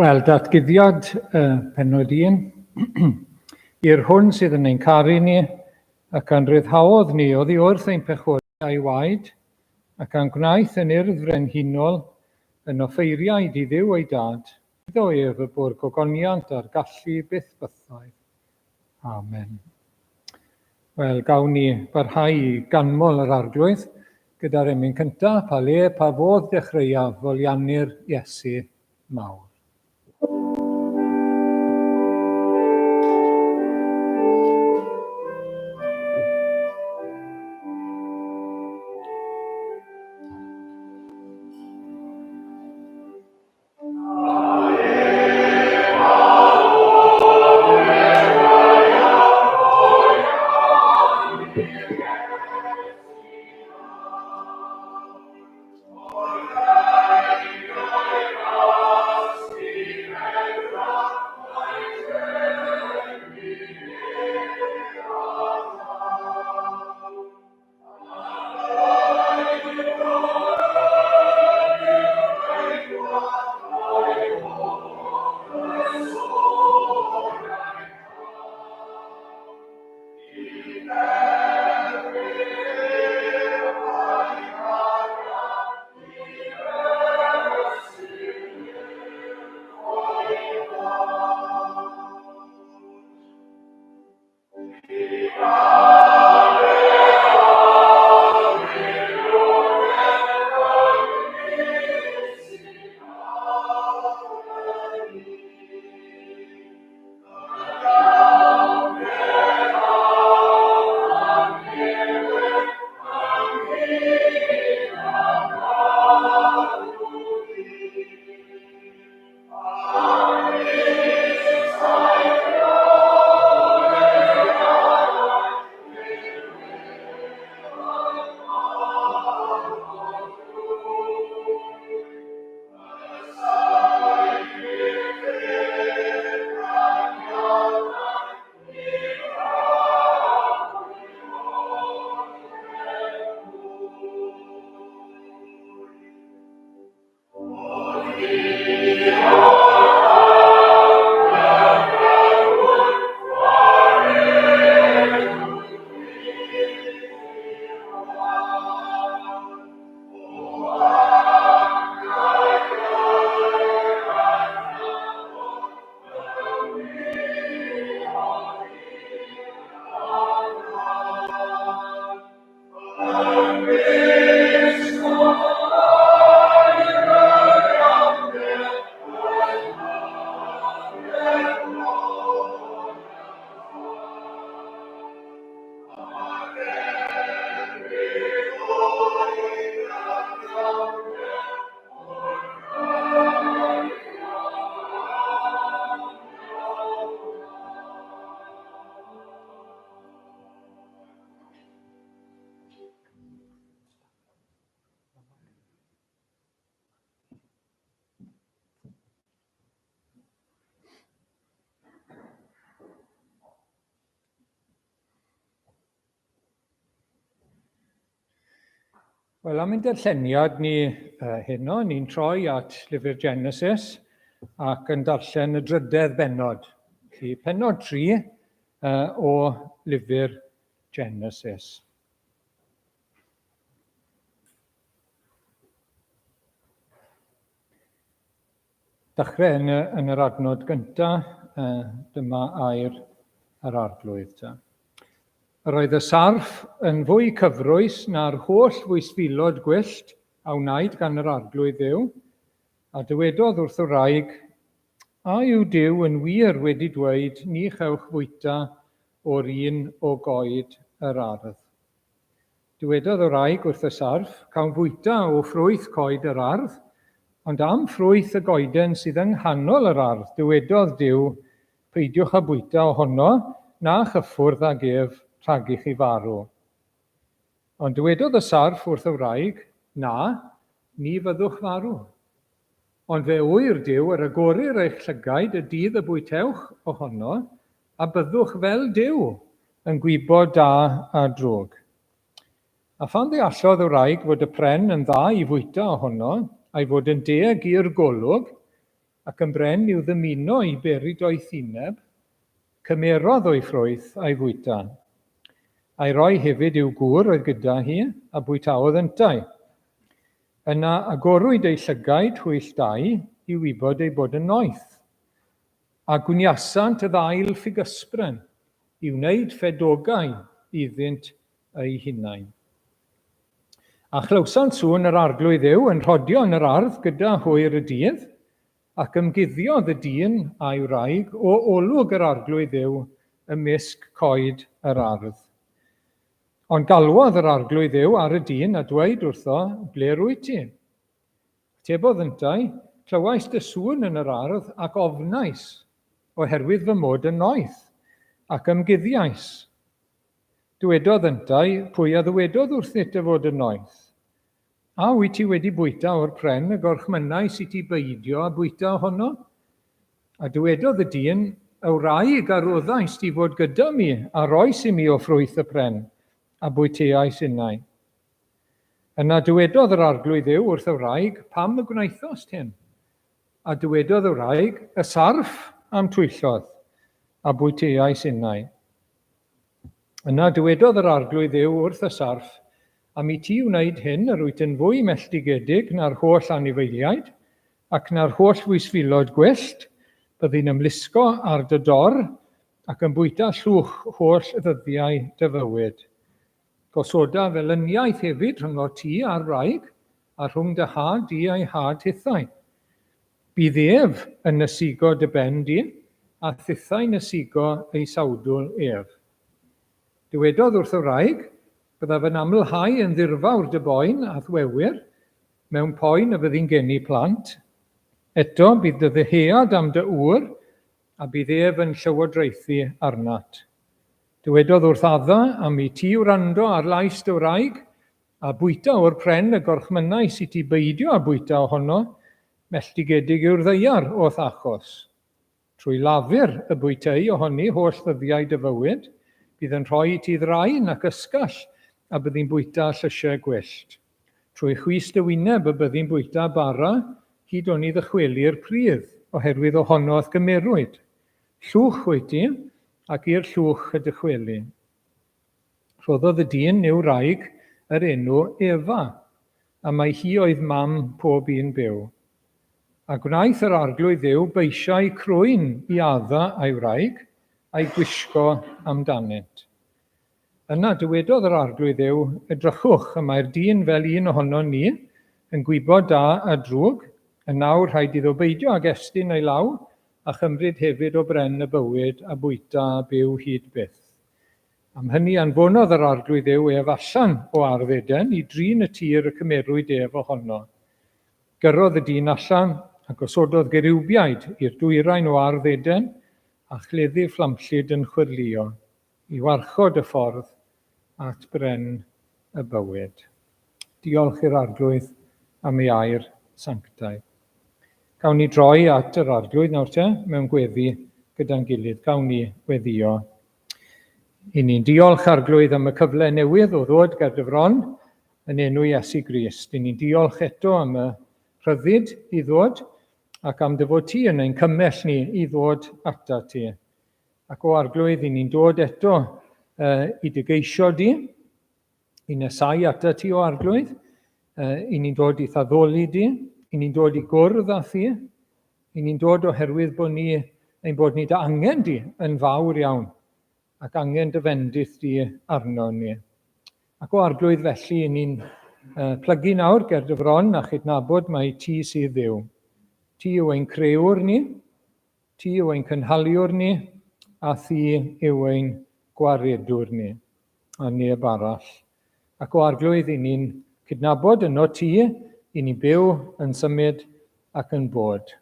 Wel, datguddiad uh, pennod 1. I'r hwn sydd yn ein caru ni, ac a'n rhyddhaodd ni oddi wrth ein pechodau a'i waed, ac a'n gwnaeth yn urdd frenhinol, yn offeiriaid i Dduw ei dad, iddo ef y bo'r gogoniant a'r gallu byth bythoedd. Amen. Wel, gawn ni barhau i ganmol yr Arglwydd gyda'r emyn cyntaf, pa le, pa fodd dechreuaf foliannu'r Iesu mawr. Wel, am ein darlleniad ni uh, heno, ni'n troi at lyfr Genesis ac yn darllen y drydedd bennod. Felly, pennod 3 uh, o lyfr Genesis. Dechrau yn, y, yn yr adnod gyntaf, uh, dyma air yr arglwydd. Ta. Yr oedd y sarff yn fwy cyfrwys na'r holl fwystfilod gwyllt a wnaed gan yr arglwydd Dduw, a dywedodd wrth y wraig, A yw Duw yn wir wedi dweud ni chewch fwyta o'r un o goed yr ardd? Dywedodd y wraig wrth y sarff, Cawn fwyta o ffrwyth coed yr ardd, ond am ffrwyth y goeden sydd yng nghanol yr ardd, dywedodd Duw, Peidiwch â bwyta ohono, na chyffwrdd ag ef, rhag i chi farw. Ond dywedodd y sarff wrth y wraig, Na, ni fyddwch farw. Ond fe ŵyr Duw yr agorir eich llygaid y dydd y bwytewch ohono, a byddwch fel Duw, yn gwybod da a drwg. A phan ddeallodd y wraig fod y pren yn dda i fwyta ohono, a'i fod yn deg i'r golwg, ac yn bren i'w ddymuno i beri doethineb, cymerodd o'i ffrwyth a'i fwyta. A'i roi hefyd i'w gŵr oedd gyda hi, a bwytaodd yntau. Yna agorwyd eu llygaid hwyll dau i wybod eu bod yn noeth. A gwniasant y ddail ffigysbren i wneud ffedogau iddynt eu hunain. A chlywsant sŵn yr Arglwydd Dduw yn rhodio yn yr ardd gyda hwyr y dydd, ac ymguddiodd y dyn a'i wraig o olwg yr Arglwydd Dduw ymysg coed yr ardd. Ond galwodd yr Arglwydd Dduw ar y dyn a dweud wrtho, Ble rwyt ti? Atebodd yntau, Clywais dy sŵn yn yr ardd ac ofnais, oherwydd fy mod yn noeth, ac ymguddiais. Dywedodd yntau, Pwy a ddywedodd wrthyt dy fod yn noeth? A wyt ti wedi bwyta o'r pren y gorchmynnais i ti beidio â bwyta ohono? A dywedodd y dyn, Y wraig a roddais di fod gyda mi a roes i mi o ffrwyth y pren, a bwyteais innau. Yna dywedodd yr Arglwydd Dduw wrth y wraig, Pam y gwnaethost hyn? A dywedodd y wraig, Y sarff a'm twyllodd, a bwyteais innau. Yna dywedodd yr Arglwydd Dduw wrth y sarff, Am i ti wneud hyn, yr wyt yn fwy melltigedig na'r holl anifeiliaid, ac na'r holl fwystfilod gwyllt, byddi'n ymlusgo ar dy dor, ac yn bwyta llwch holl ddyddiau dy fywyd. Gosoda felyniaeth hefyd rhyngot ti a'r wraig, a rhwng dy had di a'i had hithau. Bydd ef yn ysigo dy ben di, a thithau'n ysigo ei sawdl ef. Dywedodd wrth y wraig, Byddaf yn amlhau yn ddirfawr dy boen a'th wewyr, mewn poen y byddi'n geni plant. Eto, bydd dy ddyhead am dy ŵr, a bydd ef yn llywodraethu arnat. Dywedodd wrth Adda, Am i ti wrando ar lais dy wraig, a bwyta o'r pren y gorchmynnais i ti beidio â bwyta ohono, melltigedig yw'r ddaear o'th achos. Trwy lafur y bwytei ohoni holl ddyddiau dy fywyd, bydd yn rhoi i ti ddraen ac ysgall, a byddi'n bwyta llysiau gwyllt. Trwy chwys dy wyneb y byddi'n bwyta bara, hyd oni ddychweli'r pridd, oherwydd ohono a'th gymerwyd. Llwch wyt ti, ac i'r llwch y dychweli. Rhoddodd y dyn i'w wraig yr enw Efa, am mai hi oedd mam pob un byw. A gwnaeth yr Arglwydd Dduw beisiau crwyn i Adda a'i wraig, a'i gwisgo amdanynt. Yna dywedodd yr Arglwydd Dduw, Edrychwch, y mae'r dyn fel un ohonon ni, yn gwybod da a drwg, yn nawr rhaid iddo beidio ag estyn ei law, a chymryd hefyd o bren y bywyd, a bwyta a byw hyd byth. Am hynny anfonodd yr Arglwydd Dduw ef allan o ardd Eden i drin y tir y cymerwyd ef ohono. Gyrrodd y dyn allan, a gosododd geriwbiaid i'r dwyrain o ardd Eden, a chleddyf fflamllyd yn chwyrlïo. I warchod y ffordd at bren y bywyd. Diolch i'r Arglwydd am ei air sanctaidd. Gawn ni droi at yr Arglwydd nawr te, mewn gweddi gyda'n gilydd. Gawn ni weddio. I ni'n diolch Arglwydd am y cyfle newydd o ddod ger dy fron yn enw Iesu Grist. I ni'n diolch eto am y rhyddid i ddod ac am dy fod ti yn ein cymell ni i ddod ata ti. Ac o Arglwydd, i ni'n dod eto uh, i dy geisio di, i nesau ata ti o Arglwydd, uh, i ni'n dod i thaddoli di, i ni'n dod i gwrdd â thi, i ni'n dod oherwydd bod ni, ein bod ni dy angen di yn fawr iawn, ac angen dy fendith di arno ni. Ac o Arglwydd felly, i ni'n uh, plygu nawr ger dy fron a chydnabod mai ti sydd Dduw. Ti yw ein crëwr ni, Ti yw ein cynhaliwr ni, a thi yw ein gwaredwr ni, a neb arall. Ac o Arglwydd, i ni'n cydnabod yno ti, i ni'n byw, yn symud ac yn bod.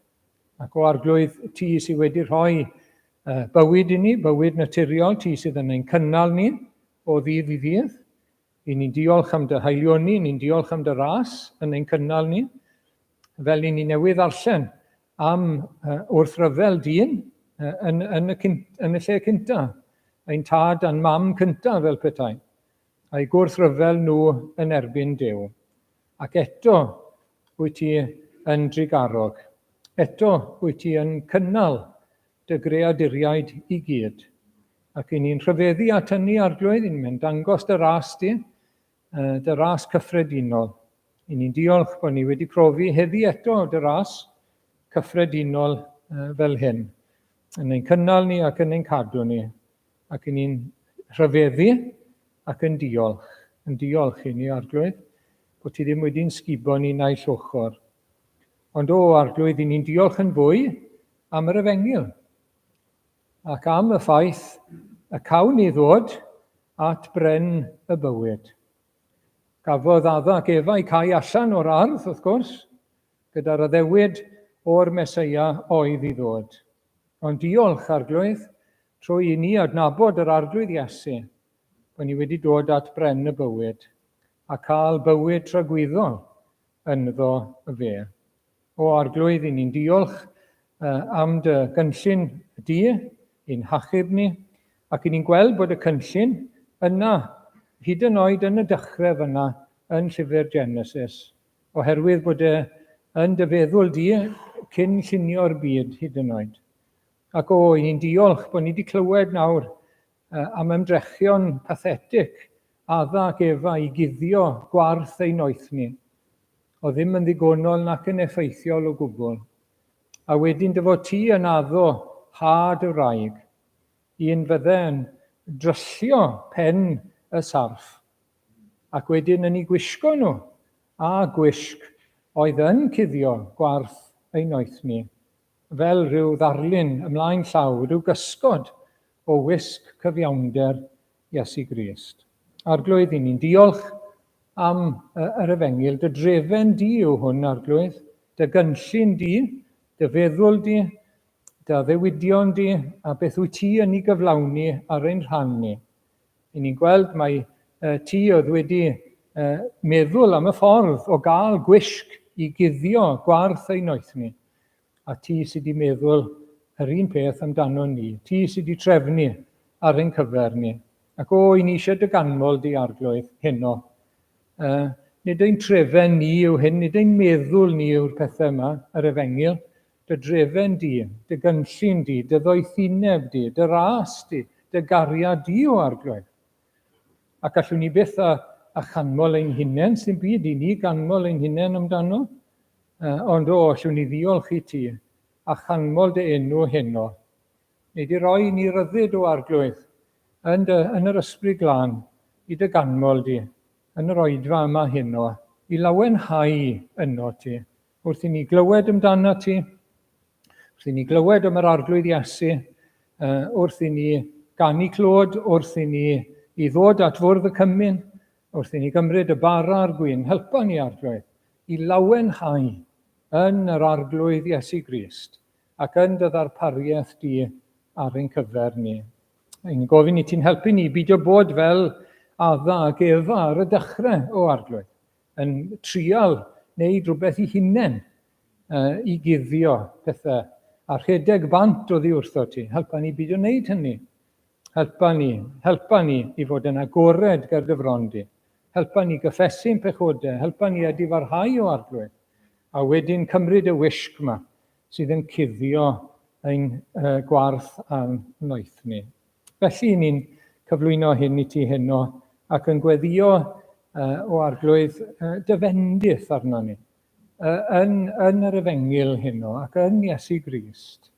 Ac o Arglwydd, ti sydd wedi rhoi bywyd i ni, bywyd naturiol, ti sydd yn ein cynnal ni o ddydd i ddydd. I ni'n diolch am dy haelioni, ni'n diolch am dy ras yn ein cynnal ni. Fel i ni newydd ddarllen am wrthryfel dyn yn, yn, y, yn y lle cynta, ein tad a'n mam cynta fel petai, a'i gwrthryfel nhw yn erbyn Duw. Ac eto, wyt ti yn drugarog. Eto, wyt ti yn cynnal dy greaduriaid i gyd. Ac i ni'n rhyfeddu at hynny, Arglwydd, i ni'n mynd dangos dy ras di, dy ras cyffredinol. I ni'n diolch bod ni wedi profi heddi eto dy ras cyffredinol fel hyn, yn ein cynnal ni ac yn ein cadw ni, ac i ni'n rhyfeddu ac yn diolch, yn diolch i ni, Arglwydd, bod ti ddim wedi'n sgubo ni naill ochr. Ond o, Arglwydd, i ni'n diolch yn fwy am yr efengyl ac am y ffaith y cawn ni ddod at bren y bywyd. Gafodd Adda ac Efa eu cau allan o'r ardd, wrth gwrs, gyda'r addewid o'r Meseia oedd i ddod. Ond diolch, Arglwydd, trwy i ni adnabod yr Arglwydd Iesu, bod ni wedi dod at bren y bywyd a cael bywyd tragwyddol ynddo fe. O Arglwydd, i ni'n diolch am dy gynllun di, i'n hachub ni, ac i ni'n gweld bod y cynllun yna, hyd yn oed yn y dechrau fyna yn llyfr Genesis, oherwydd bod e yn dy feddwl di cyn llunio'r byd hyd yn oed. Ac o, i ni'n diolch bod ni wedi clywed nawr am ymdrechion pathetig Adda ac Efa i guddio gwarth eu noethni. Oedd ddim yn ddigonol nac yn effeithiol o gwbl. A wedyn dy fod ti yn addo had y wraig, un fydde yn dryllio pen y sarff, ac wedyn yn eu gwisgo nhw â gwisg oedd yn cuddio gwarth eu noethni, fel rhyw ddarlun ymlaen llaw, rhyw gysgod o wisg cyfiawnder Iesu Grist. Arglwydd, i ni'n diolch am yr efengyl. Dy drefen di yw hwn, Arglwydd. Dy gynllun di, dy feddwl di, dy addewidion di, a beth wyt ti yn ei gyflawni ar ein rhan ni. I ni'n gweld mai ti oedd wedi meddwl am y ffordd o gael gwisg i guddio gwarth ein noethni. A ti sydd wedi meddwl yr un peth amdano ni. Ti sydd wedi trefnu ar ein cyfer ni. Ac o, i ni eisiau dy ganmol di arglwydd heno. Uh, nid ein trefen ni yw hyn, nid ein meddwl ni yw'r pethau yma, yr efengyl. Dy drefen di, dy gynllun di, dy ddoethineb di, dy ras di, dy gariad di o arglwydd. Ac allwn ni byth a, a chanmol ein hunain, sy'n byd i ni ganmol ein hunain amdano. Ond o, allwn ni ddiolch i ti a chanmol dy enw heno. Nei di roi i ni ryddid o Arglwydd yn, dy, yn yr ysbryd glân i dy ganmol di yn yr oedfa yma heno, i lawenhau yno ti, wrth i ni glywed amdano ti, wrth i ni glywed am yr Arglwydd Iesu, wrth i ni ganu clod, wrth i ni i ddod at fwrdd y cymun, wrth i ni gymryd y bara a'r gwin, helpa ni, Arglwydd, i lawenhau yn yr Arglwydd Iesu Grist ac yn dy ddarpariaeth di ar ein cyfer ni. Yn gofyn i ti'n helpu ni beidio bod fel Adda ac Efa ar y dechrau o Arglwydd, yn trial wneud rhywbeth i hunain uh, i guddio pethau a rhedeg bant oddi wrtho ti. Helpa ni beidio wneud hynny. Helpa ni, helpa ni i fod yn agored ger dy fron di. Helpa ni gyffesu'n pechodau, helpa ni edifarhau o Arglwydd, a wedyn cymryd y wisg yma sydd yn cuddio ein uh, gwarth a'n noethni. Felly, ni'n cyflwyno hyn i ti heno ac yn gweddio uh, o Arglwydd uh, dy fendith arno ni uh, yn, yn yr efengyl heno ac yn Iesu Grist.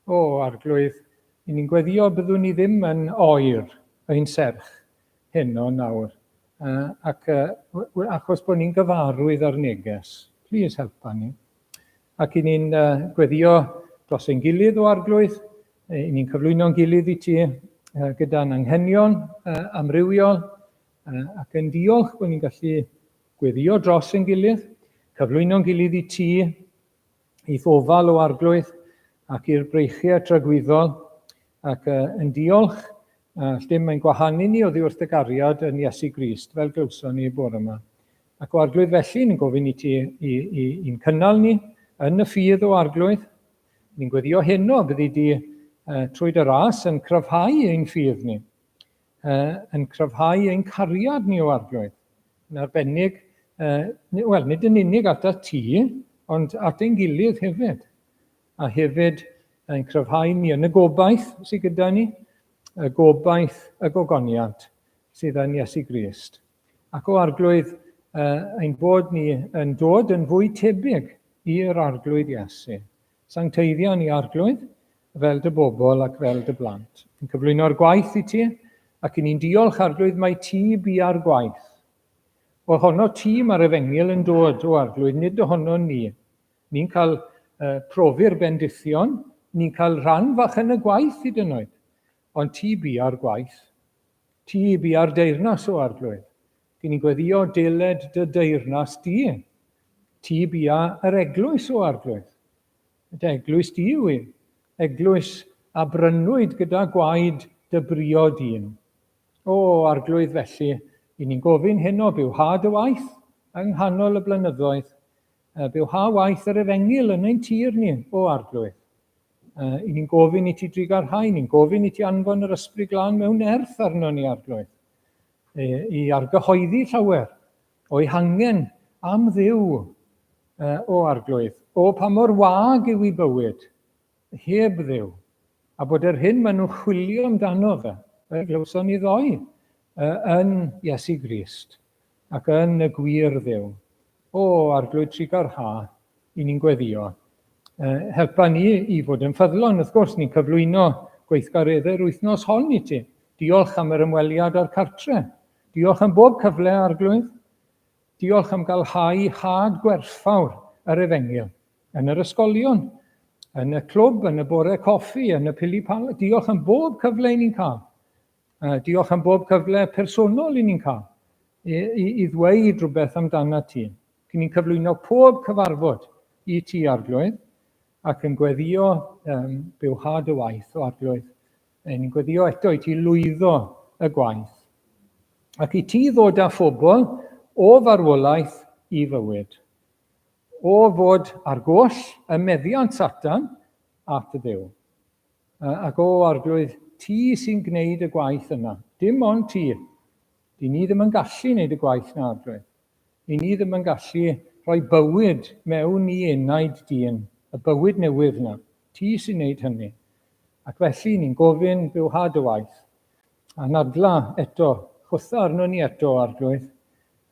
O, Arglwydd, i ni'n gweddio byddwn ni ddim yn oer ein serch heno nawr, uh, ac uh, achos bod ni'n gyfarwydd â'r neges. Please helpa ni. Ac i ni'n uh, gweddio dros ein gilydd o Arglwydd, i ni'n cyflwyno'n gilydd i ti uh, gyda'n anghenion uh, amrywiol, uh, ac yn diolch bod ni'n gallu gweddio dros ein gilydd, cyflwyno'n gilydd i ti, i'th ofal o Arglwydd ac i'r breichiau tragwyddol, ac uh, yn diolch, uh, dim mae'n gwahanu ni oddi wrth dy gariad yn Iesu Grist, fel glywson ni bore yma. Ac o Arglwydd felly, ni'n gofyn i ti i, i, i'n cynnal ni yn y ffydd o Arglwydd. Ni'n gweddio heno, byddi di uh, trwy dy ras yn cryfhau ein ffydd ni, uh, yn cryfhau ein cariad ni o Arglwydd. Yn arbennig, uh, wel, nid yn unig at ti, ond at ein gilydd hefyd. a hefyd yn cryfhau ni yn y gobaith sydd gyda ni, y gobaith y gogoniant sydd yn Iesu Grist. Ac o Arglwydd, ein bod ni yn dod yn fwy tebyg i'r Arglwydd Iesu. Sancteiddia ni, Arglwydd, fel dy bobl ac fel dy blant. Yn cyflwyno'r gwaith i ti, ac i ni'n diolch, Arglwydd, mai ti bia'r gwaith. Ohono ti mae'r efengyl yn dod, o Arglwydd, nid ohono ni. Ni'n cael uh, profi'r bendithion, ni'n cael rhan fach yn y gwaith hyd yn oed, ond ti bia'r gwaith. Ti bia'r deyrnas, o Arglwydd. Dyn ni'n gweddio deled dy deyrnas di. Ti bia yr eglwys, o Arglwydd. Dy eglwys di yw i. Eglwys a brynwyd gyda gwaed dy briod un. O, Arglwydd, felly, i ni'n gofyn heno, bywha dy waith yng nghanol y blynyddoedd. Bywha waith yr efengyl yn ein tir ni, o Arglwydd. I ni'n gofyn i ti drugarhau, ni'n gofyn i ti anfon yr Ysbryd Glân mewn nerth arno ni, Arglwydd, i argyhoeddi llawer o'i hangen am Dduw, o Arglwydd. O, pa mor wag yw i bywyd heb Dduw, a bod yr hyn maen nhw'n chwilio amdano fe, fel glywson ni ddoe, yn Iesu Grist ac yn y gwir Dduw. O, Arglwydd trugarha, i ni'n gweddio. Helpa ni i fod yn ffyddlon, wrth gwrs, ni'n cyflwyno gweithgareddau'r wythnos hon i ti. Diolch am yr ymweliad â'r cartre. Diolch am bob cyfle, Arglwydd. Diolch am gael hau had gwerthfawr yr efengyl yn yr ysgolion, yn y clwb, yn y bore coffi, yn y pili pala. Diolch am bob cyfle i ni'n cael. Diolch am bob cyfle personol i ni'n cael i, i, i ddweud rhywbeth amdana ti. Cyn ni'n cyflwyno pob cyfarfod i ti, Arglwydd, ac yn gweddio um, bywhad y waith o Arglwydd. E, ni'n gweddio eto i ti lwyddo y gwaith. Ac i ti ddod â phobl o farwolaeth i fywyd. O fod ar goll ym meddiant Satan at y Dduw. Ac o, Arglwydd, ti sy'n gwneud y gwaith yna. Dim ond ti. Dyn ni ddim yn gallu gwneud y gwaith na, Arglwydd. Dyn ni ddim yn gallu rhoi bywyd mewn i enaid dyn, y bywyd newydd yna. Ti sy'n gwneud hynny. Ac felly ni'n gofyn bywhad y waith. Anadla eto, chwtha arno ni eto, Arglwydd.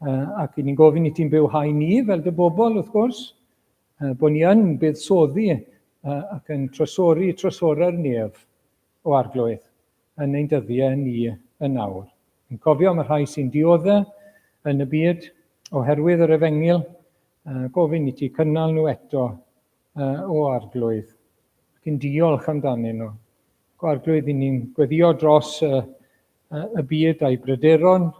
Ac ni'n gofyn i ti'n bywhau ni fel dy bobl, wrth gwrs, Bod ni yn buddsoddi ac yn trysori trysorau'r nef, o Arglwydd, yn ein dyddiau ni yn awr. Yn cofio am y rhai sy'n diodde yn y byd oherwydd yr efengyl, gofyn i ti cynnal nhw eto, o Arglwydd, ac yn diolch amdanyn nhw. O Arglwydd, i ni'n gweddio dros y, y byd a'i bryderon,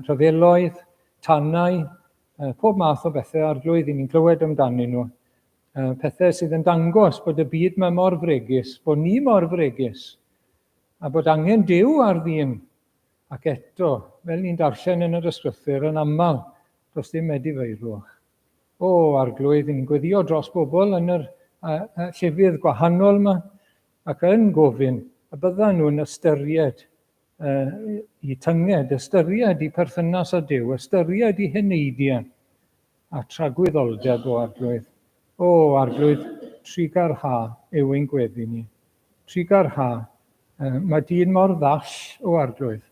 rhyfeloedd, tanau, Pob math o bethau, Arglwydd, i ni'n clywed amdanyn nhw. Pethau sydd yn dangos bod y byd yma mor fregus, bod ni mor fregus, a bod angen Duw ar ddyn. Ac eto, fel ni'n darllen yn yr ysgrythur yn aml, does dim edifeirwch. O, Arglwydd, ni'n gweddio dros bobl yn yr llefydd gwahanol yma, ac yn gofyn y byddan nhw'n ystyried i tynged, ystyried i perthynas â Duw, ystyried i heneidiau a tragwyddoldeb, o Arglwydd. O Arglwydd, trugarha yw ein gweddi ni. Trugarha. Mae dyn mor ddall, o Arglwydd.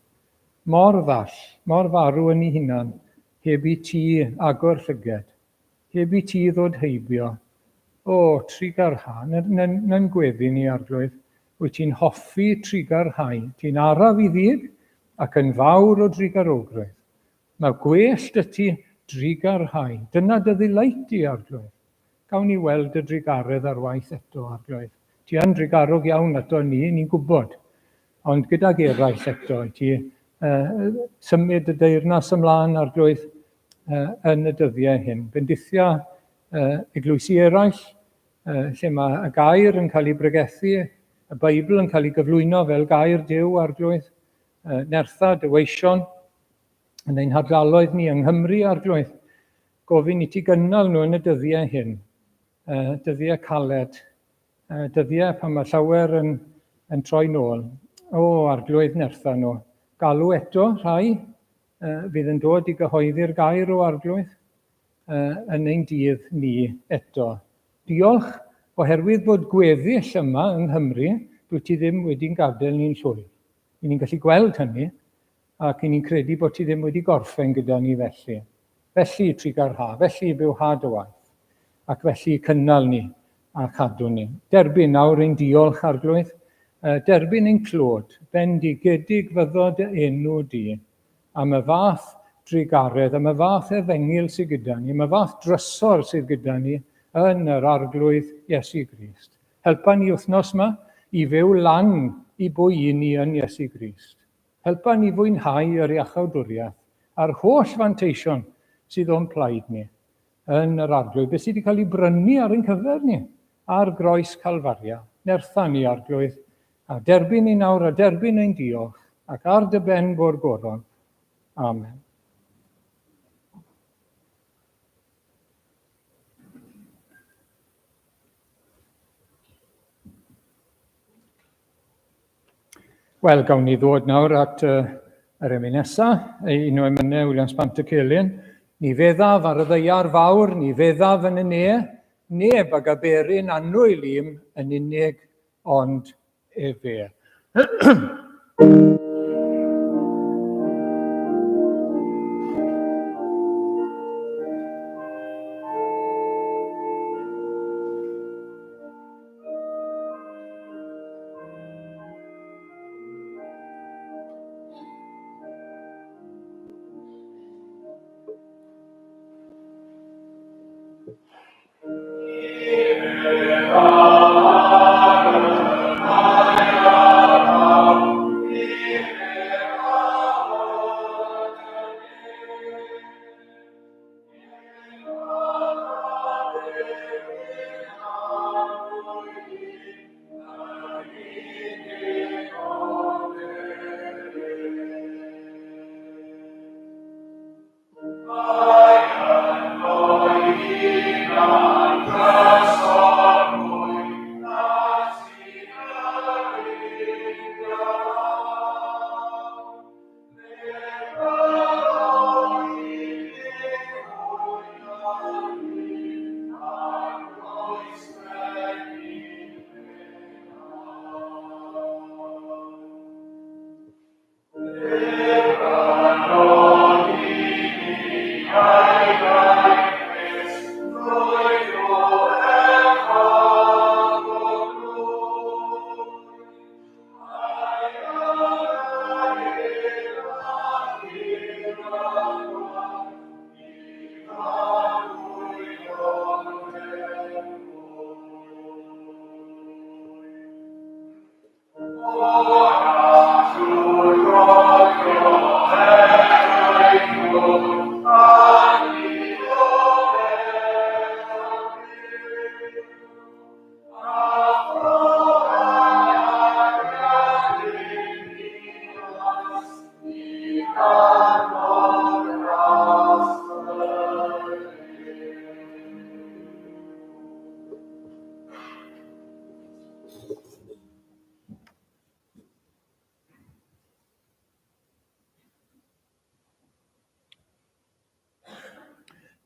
Mor ddall, mor farw yn ei hunan, heb i ti agor llyged. Heb i ti ddod heibio. O, trugarha, na'n gweddi ni, Arglwydd. Wyt ti'n hoffi trugarhau. Ti'n araf i ddig ac yn fawr o drugarogrwydd. Mae gwell dy ti drugarhau. Dyna dy ddelight di, Arglwydd. Gawn ni weld dy drugaredd ar waith eto, Arglwydd. Ti yn drugarog iawn ato ni, ni'n gwybod. Ond gydag eraill eto, ti uh, symud y deyrnas ymlaen, Arglwydd, yn y dyddiau hyn. Bendithia eglwysi eraill, lle mae y gair yn cael ei bregethu, y Beibl yn cael ei gyflwyno fel gair Duw, Arglwydd, nertha dy weision yn ein hardaloedd ni yng Nghymru, Arglwydd. Gofyn i ti gynnal nhw yn y dyddiau hyn, dyddiau caled, dyddiau pan mae llawer yn, yn troi nôl. O, Arglwydd, nertha nhw. Galw eto rhai fydd yn dod i gyhoeddi'r gair o Arglwydd yn ein dydd ni eto. Diolch Oherwydd bod gweddill yma yng Nghymru, dwyt ti ddim wedi'n gadael ni'n llwyr. I ni'n gallu gweld hynny, ac i ni'n credu bod ti ddim wedi gorffen gyda ni felly. Felly, trugarha, felly bywha dy waith, ac felly cynnal ni a chadw ni. Derbyn nawr ein diolch, Arglwydd, derbyn ein clod, bendigedig fyddo dy enw di, am y fath drugaredd, am y fath efengyl sydd gyda ni, am y fath drysor sydd gyda ni yn yr Arglwydd Iesu Grist. Helpa ni wythnos yma i fyw lan i bwy i ni yn Iesu Grist. Helpa ni fwynhau yr iachawdwriaeth a'r holl fanteision sydd o'n plaid ni yn yr Arglwydd, beth sydd wedi cael ei brynu ar ein cyfer ni ar groes Calfaria. Nertha ni, Arglwydd, a derbyn ni nawr a derbyn ein diolch, ac ar dy ben bo'r goron. Amen. Wel, gawn ni ddod nawr at uh, yr emyn nesaf, un o emynau Williams Pantycelyn. Ni feddaf ar y ddeiar fawr, ni feddaf yn y ne, neb ag aberyn annwyl i'm yn unig ond efe.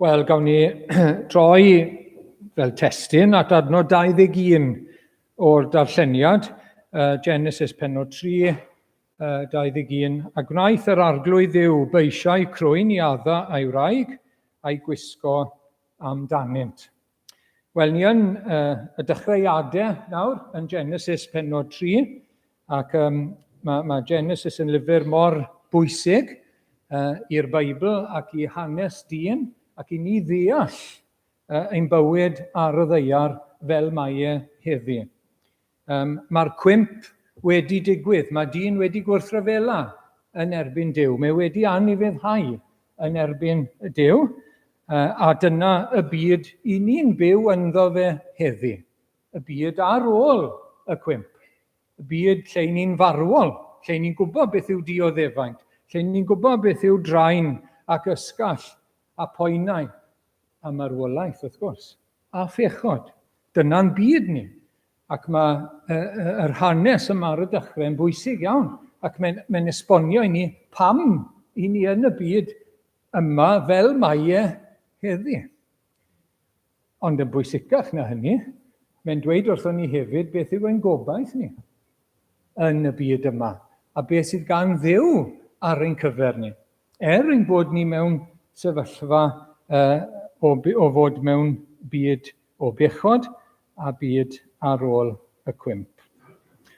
Wel, gawn ni droi fel testun at adnod 21 o'r darlleniad, Genesis penod 3, 21. A gwnaeth yr arglwydd Dduw beisiau crwyn i Adda a'i wraig, a'i gwisgo amdanynt. Wel, ni yn y dechreuadau nawr, yn Genesis penod 3, ac um, mae, mae Genesis yn lyfr mor bwysig i'r Beibl ac i hanes dyn, ac i ni ddeall ein bywyd ar y ddeiar fel mae e heddi. Um, Mae'r cwymp wedi digwydd, mae dyn wedi gwrthryfela yn erbyn Duw, mae wedi anufuddhau yn erbyn Duw, a dyna y byd i ni'n byw ynddo fe heddi. Y byd ar ôl y cwymp. Y byd lle ni'n farwol, lle ni'n gwybod beth yw dioddefaint, lle ni'n gwybod beth yw draen ac ysgall a poenau a marwolaeth, wrth gwrs, a phechod. Dyna'n byd ni. Ac mae yr hanes yma ar y dechrau yn bwysig iawn, ac mae'n mae esbonio i ni pam i ni yn y byd yma fel mae e heddi. Ond yn bwysicach na hynny, mae'n dweud wrthon ni hefyd beth yw ein gobaith ni yn y byd yma, a beth sydd gan Dduw ar ein cyfer ni. Er ein bod ni mewn sefyllfa uh, o, o fod mewn byd o bechod a byd ar ôl y cwymp.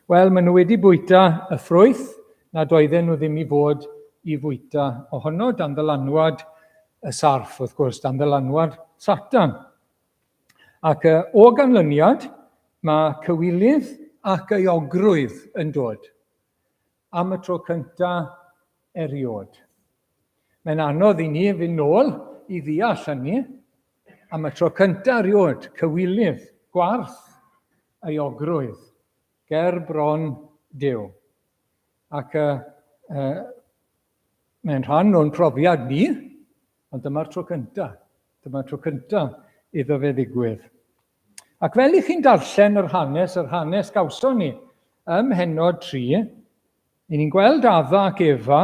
Wel, maen nhw wedi bwyta y ffrwyth nad oedden nhw ddim i fod i fwyta ohono dan ddylanwad y sarff, wrth gwrs, dan ddylanwad Satan. Ac o ganlyniad, mae cywilydd ac euogrwydd yn dod am y tro cyntaf eriod. Mae'n anodd i ni fynd nôl i ddeall hynny. Am y tro cyntaf erioed, cywilydd, gwarth, euogrwydd, ger bron Duw. Ac uh, uh, mae'n rhan o'n profiad ni, ond dyma'r tro cyntaf. Dyma'r tro cyntaf iddo fe ddigwydd. Ac fel i chi'n darllen yr hanes, yr hanes gawson ni ym mhennod 3, i ni'n gweld Adda ac Efa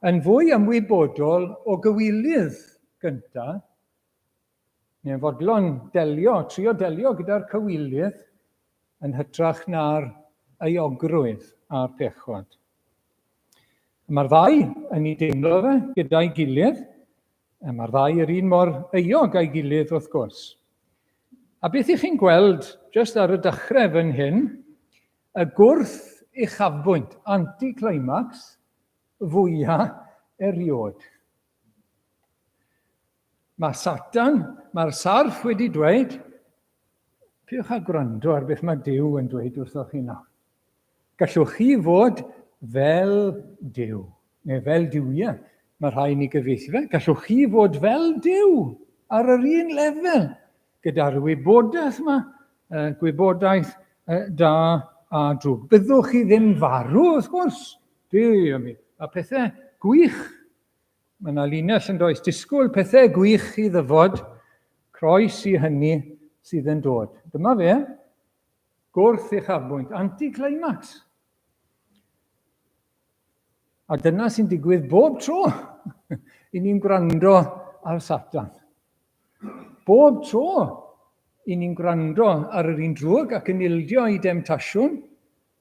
yn fwy ymwybodol o gywilydd gynta, neu'n fodlon delio, trio delio gyda'r cywilydd yn hytrach na'r euogrwydd a'r pechod. Mae'r ddau yn ei deimlo fe gyda'i gilydd, A mae'r ddau yr un mor euog a'i gilydd wrth gwrs. A beth i chi'n gweld jyst ar y dechrau fan hyn, y gwrth uchafbwynt, anticlimax, fwyaf eriod. Mae Satan, mae'r sarff wedi dweud, piwch a gwrando ar beth mae Duw yn dweud wrthoch chi nawr. Gallwch chi fod fel Duw, neu fel duwiau, mae rhai yn ei gyfieithu fe. Gallwch chi fod fel Duw ar yr un lefel gyda'r wybodaeth yma, gwybodaeth da a drwg. Byddwch chi ddim farw, wrth gwrs. Duw, mae pethau gwych. Mae yna linell yn does disgwyl pethau gwych i ddyfod, croes i hynny sydd yn dod. Dyma fe. Gwrth uchafbwynt, anticlimax. A dyna sy'n digwydd bob tro i ni'n gwrando ar Satan. Bob tro i ni'n gwrando ar yr un drwg ac yn ildio i demtasiwn,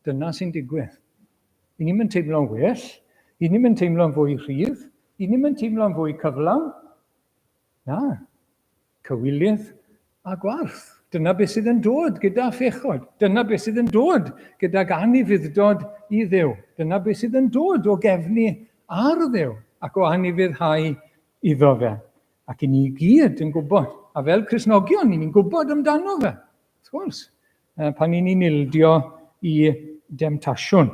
dyna sy'n digwydd. I ni'n mynd teimlo'n well, i ni'n mynd teimlo'n fwy rhydd, i ni'n mynd teimlo'n fwy cyflawn. Na, Cywilydd a gwarth. Dyna beth sydd yn dod gyda phechod. Dyna beth sydd yn dod gydag anufudd-dod i Dduw. Dyna beth sydd yn dod o gefnu ar Dduw ac o anufuddhau iddo fe. Ac i ni gyd yn gwybod, a fel Cristnogion, i ni'n gwybod amdano fe, wrth gwrs, pan i ni'n ildio i demtasiwn.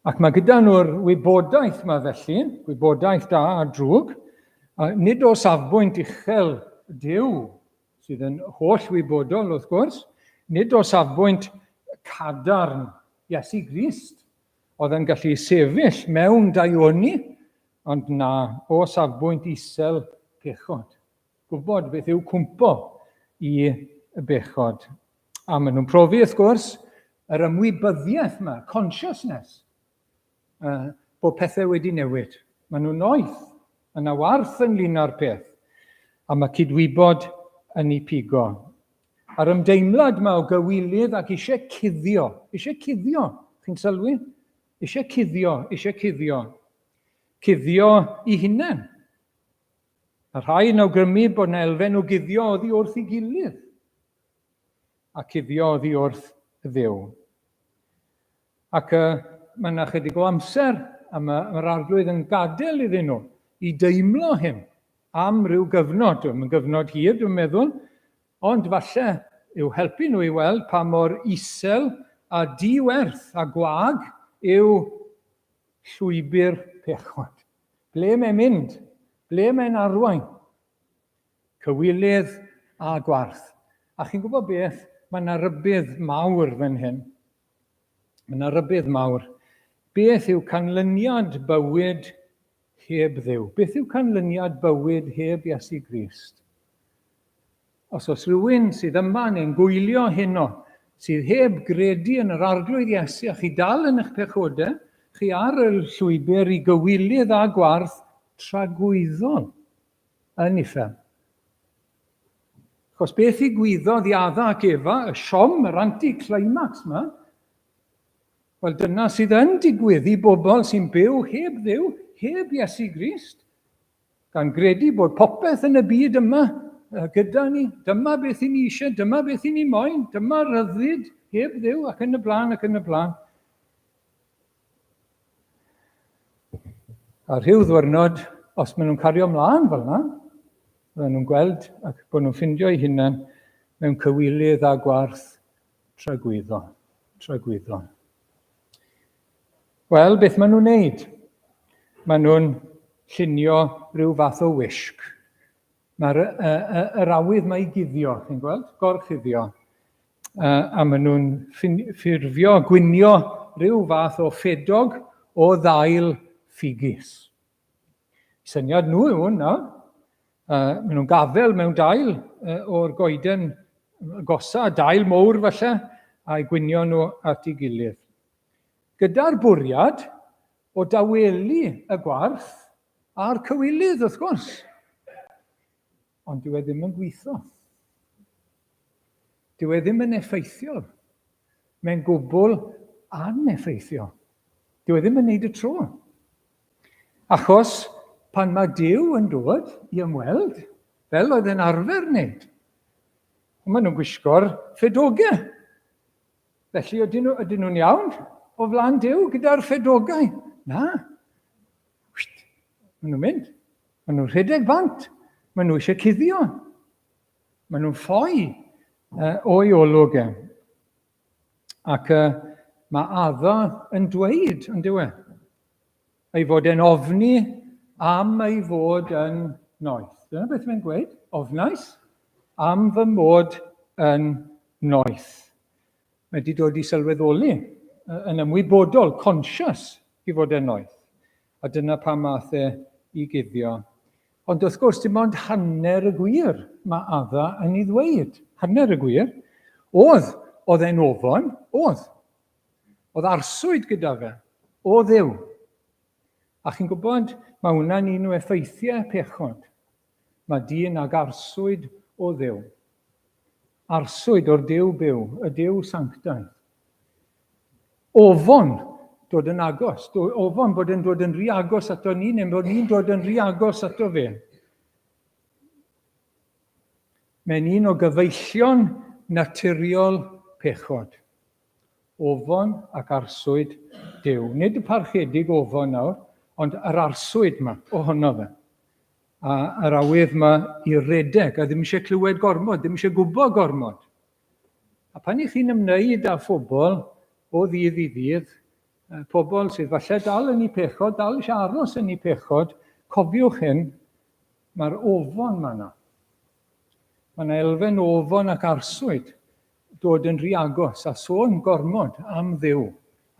Ac mae gyda nhw'r wybodaeth yma felly, gwybodaeth da a drwg, a nid o safbwynt uchel Duw, sydd yn holl wybodol wrth gwrs, nid o safbwynt cadarn Iesu Grist, oedd yn gallu sefyll mewn daioni, ond na, o safbwynt isel pechod. Gwybod beth yw cwmpo i bechod. A maen nhw'n profi, wrth gwrs, yr ymwybyddiaeth yma, consciousness, uh, bod pethau wedi newid. Maen nhw'n noeth, mae yna warth ynglyn â'r peth, a mae cydwybod yn ei pigo. A'r ymdeimlad yma o gywilydd ac eisiau cuddio, eisiau cuddio, chi'n sylwi? Eisiau cuddio, eisiau cuddio. Cuddio i hunain. Mae rhai yn awgrymu bod yna elfen o guddio oddi wrth ei gilydd a cuddio oddi wrth Dduw. Ac uh, mae yna chydig o amser a mae'r mae arglwydd yn gadael iddyn nhw i deimlo hyn am ryw gyfnod. Dwi'n gyfnod hir, dwi'n meddwl, ond falle i'w helpu nhw i weld pa mor isel a di-werth a gwag yw llwybr pechod. Ble mae'n mynd? Ble mae'n arwain? Cywilydd a gwarth. A chi'n gwybod beth? Mae yna rybudd mawr fan hyn. Mae yna rybudd mawr. Beth yw canlyniad bywyd heb Dduw? Beth yw canlyniad bywyd heb Iesu Grist? Os oes rhywun sydd yma neu'n gwylio heno sydd heb gredu yn yr Arglwydd Iesu a chi dal yn eich pechodau, chi ar y llwybr i gywilydd a gwarth tragwyddol yn uffern. Achos beth ddigwyddodd i Adda ac Efa, y siom, yr anticlimax yma, wel dyna sydd yn digwydd i bobl sy'n byw heb Dduw, heb Iesu Grist, gan gredu bod popeth yn y byd yma gyda ni, dyma beth i ni eisiau, dyma beth i ni moyn, dyma ryddid heb Dduw ac yn y blaen ac yn y blaen. A rhyw ddwyrnod, os maen nhw'n cario ymlaen fel yna, maen nhw'n gweld ac bod nhw'n ffindio eu hunain mewn cywilydd a gwarth tragwyddol. Tragwyddol. Wel, beth maen nhw'n neud? Maen nhw'n llunio rhyw fath o wisg. Mae'r yr awydd mae i guddio, chi'n gweld? Gorchuddio. A maen nhw'n ffurfio, gwynio rhyw fath o ffedog o ddail ffigus. Syniad nhw yw hwn nawr. Maen nhw'n gafel mewn dail o'r goeden gosa, dail mowr falle, a'i gwynio nhw at ei gilydd. Gyda'r bwriad o dawelu y gwarth A'r cywilydd, wrth gwrs. Ond dyw e ddim yn gweithio. Dyw e ddim yn effeithiol. Mae'n gwbl aneffeithiol. Dyw e ddim yn neud y tro. Achos pan mae Duw yn dod i ymweld, fel oedd e'n arfer wneud, maen nhw'n gwisgo'r ffedogau. Felly ydyn nhw, ydyn nhw'n iawn o flaen Duw gyda'r ffedogau? Na. Wst, maen nhw'n mynd. Maen nhw'n rhedeg bant. Maen nhw eisiau cuddio. Maen nhw'n ffoi o'i olwg e. Ac mae Adda yn dweud, yn dyw e, ei fod e'n ofni am ei fod yn noeth. Dyna beth mae'n gweud, ofnais am fy mod yn noeth. Mae wedi dod i sylweddoli yn ymwybodol, conscious, i fod e'n noeth. A dyna pam ath e i guddio. Ond wrth gwrs, dim ond hanner y gwir mae Adda yn ei ddweud. Hanner y gwir. Oedd, oedd e'n ofon, oedd. Oedd arswyd gyda fe, o Dduw. A chi'n gwybod, mae hwnna'n un o effeithiau pechod. Mae dyn ag arswyd o Dduw. Arswyd o'r Duw byw, y Duw sanctaidd. Ofon dod yn agos, ofon bod yn dod yn rhy agos ato ni, neu bod ni'n dod yn rhy agos ato fe. Mae'n un o gyfeillion naturiol pechod. Ofon ac arswyd Duw. Nid y parchedig ofon nawr, ond yr arswyd yma ohono fe. A yr awydd yma i redeg, a ddim eisiau clywed gormod, ddim eisiau gwybod gormod. A pan i chi'n ymwneud â phobl o ddydd i ddydd, pobl sydd falle dal yn eu pechod, dal eisiau aros yn eu pechod, cofiwch hyn, mae'r ofon yma yna. Mae yna elfen ofon ac arswyd dod yn rhy agos a sôn gormod am Dduw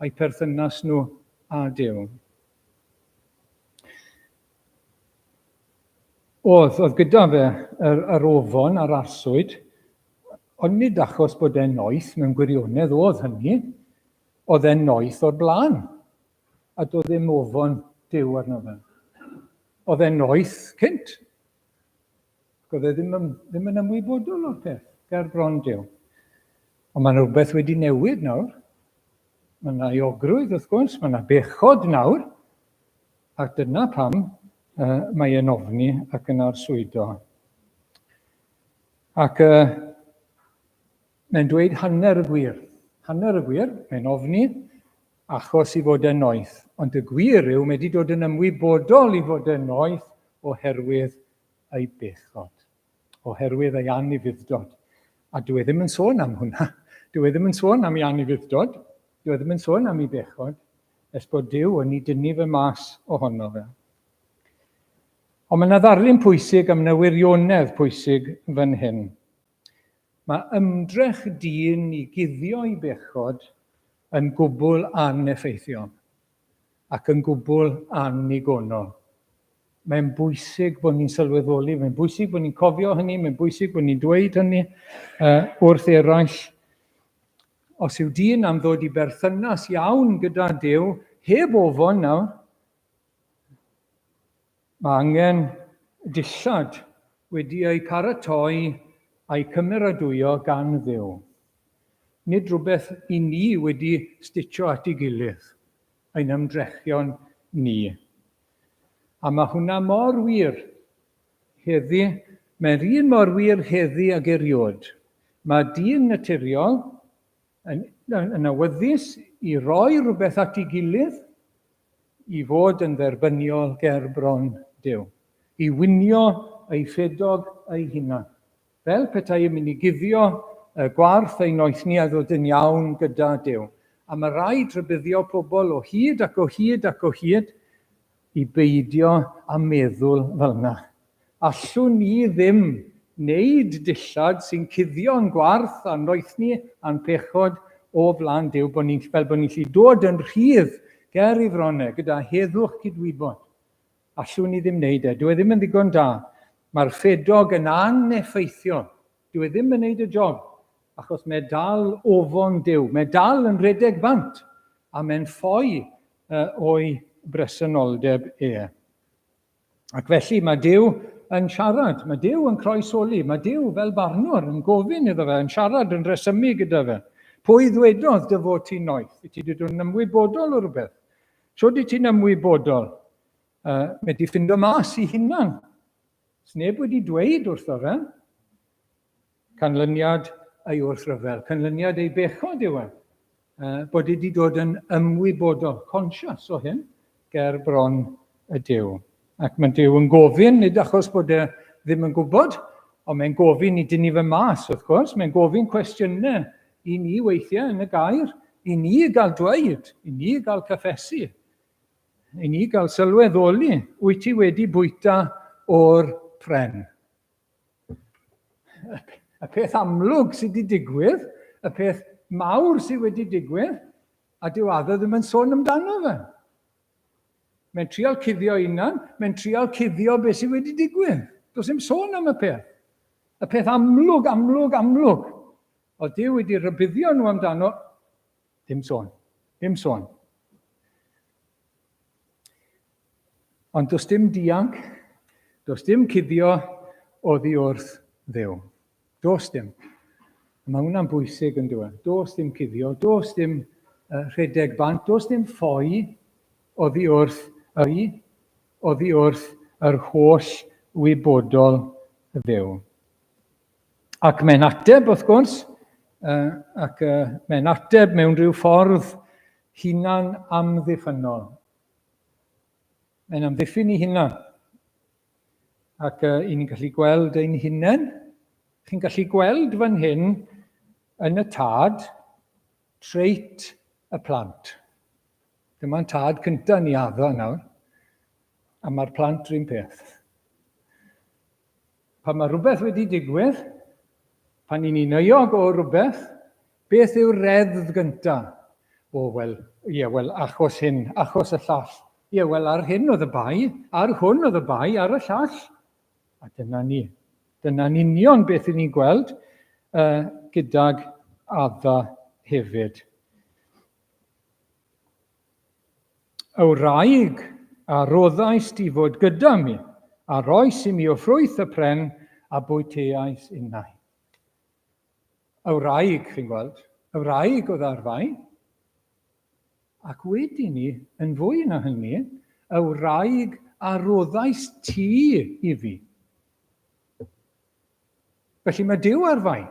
a'i perthynas nhw â Duw. Oedd, oedd gyda fe yr, yr ofon a'r arswyd, ond nid achos bod e'n noeth mewn gwirionedd oedd hynny, oedd e'n noeth o'r blaen, a doedd ddim ofon Duw arno fe. Oedd e'n noeth cynt, Ac oedd e ddim, yn, ddim yn ymwybodol o'r peth, ger bron Duw. Ond mae rhywbeth wedi newid nawr. Mae yna euogrwydd, wrth gwrs, mae yna bechod nawr. Ac dyna pam uh, mae e'n ofni ac yn arswydo. Ac uh, mae'n dweud hanner y gwir. Hanner y gwir, mae'n ofni, achos i fod e'n noeth. Ond y gwir yw, mae wedi dod yn ymwybodol i fod e'n noeth oherwydd ei bechod, oherwydd ei anufudd-dod. A dyw e ddim yn sôn am hwnna. Dyw e ddim yn sôn am ei anufudd-dod. Dyw e ddim yn sôn am ei bechod, nes bod Duw yn ei dynnu fe mas ohono fe. Ond mae yna ddarlun pwysig am yna wirionedd pwysig fan hyn. Mae ymdrech dyn i guddio ei bechod yn gwbl aneffeithiol ac yn gwbl annigonol. Mae'n bwysig bod ni'n sylweddoli, mae'n bwysig bod ni'n cofio hynny, mae'n bwysig bod ni'n dweud hynny uh, wrth eraill. Os yw dyn am ddod i berthynas iawn gyda Duw, heb ofon nawr, mae angen dillad wedi eu paratoi a'i cymeradwyo gan Dduw. Nid rhywbeth i ni wedi stitio at ei gilydd, ein ymdrechion ni. A mae hwnna mor wir heddi, mae'r un mor wir heddi ag erioed. Mae dyn naturiol yn, yn, yn awyddus i roi rhywbeth at ei gilydd i fod yn dderbyniol ger bron Duw, i winio ei ffedog ei hunan, fel petai yn mynd i guddio y gwarth ei noethni a ddod yn iawn gyda Duw. A mae rhaid rhybuddio pobl o hyd ac o hyd ac o hyd i beidio â meddwl fel yna. Allwn ni ddim wneud dillad sy'n cuddio'n gwarth a'n noethni a'n pechod o flaen Duw, bod ni'n, fel bod ni'n gallu dod yn rhydd ger ei fron e, gyda heddwch cydwybod. Allwn ni ddim wneud e. Dyw e ddim yn ddigon da. Mae'r ffedog yn aneffeithiol. Dyw e ddim yn wneud y job, achos mae dal ofon Duw. Mae dal yn rhedeg bant, a mae'n ffoi o'i bresenoldeb e. Ac felly mae Duw yn siarad, mae Duw yn croesoli, mae Duw fel barnwr yn gofyn iddo fe, yn siarad, yn rhesymu gyda fe. Pwy ddwedodd dy fod ti'n noeth? Wyt ti wedi dod yn ymwybodol o rhywbeth? Sut wyt ti'n ymwybodol? Mae di ffindo mas i hunan. Sneb wedi dweud wrtho fe. Canlyniad ei wrthryfel, canlyniad ei bechod yw e. Bod wedi dod yn ymwybodol, conscious o hyn, ger bron y Duw. Ac mae Duw yn gofyn, nid achos bod e ddim yn gwybod, ond mae'n gofyn i dynnu fe mas, wrth gwrs, mae'n gofyn cwestiynau i ni weithiau yn y gair, i ni gael dweud, i ni gael cyffesu, i ni gael sylweddoli, wyt ti wedi bwyta o'r pren? Y peth amlwg sydd wedi digwydd, y peth mawr sydd wedi digwydd, a dyw Adda ddim yn sôn amdano fe. Mae'n trial cuddio unan, mae'n trial cuddio beth sydd wedi digwydd. Does dim sôn am y peth. Y peth amlwg, amlwg, amlwg. Oedd Duw wedi rhybuddio nhw amdano, Dim sôn. Dim sôn. Ond does dim dianc, does dim cuddio oddi wrth Dduw. Does dim. Mae hwnna'n bwysig yn dweud. Does dim cuddio, does dim rhedeg bant, does dim ffoi oddi wrth y oddi wrth yr holl wybodol Dduw. Ac mae'n ateb, wrth gwrs, ac mae'n ateb mewn rhyw ffordd hunan amddiffynnol. Mae'n amddiffyn i hunan. Ac i ni'n gallu gweld ein hunain. Chi'n gallu gweld fan hyn yn y tad treit y plant. Dyma'n tad cyntaf ni addo nawr. A mae'r plant rhywun peth. Pan mae rhywbeth wedi digwydd, pan i ni'n euog o rhywbeth, beth yw'r reddf gyntaf? O, wel, ie, wel, achos hyn, achos y llall. Ie, wel, ar hyn oedd y bai, ar hwn oedd y bai, ar y llall. A dyna ni. Dyna'n union beth i ni'n gweld gydag Adda hefyd. Y wraig a roddais di fod gyda mi, a roes i mi o ffrwyth y pren, a bwyteais innau. Y wraig, chi'n gweld, y wraig oedd ar fai, ac wedi ni, yn fwy na hynny, y wraig a roddais ti i fi. Felly mae Duw ar fai.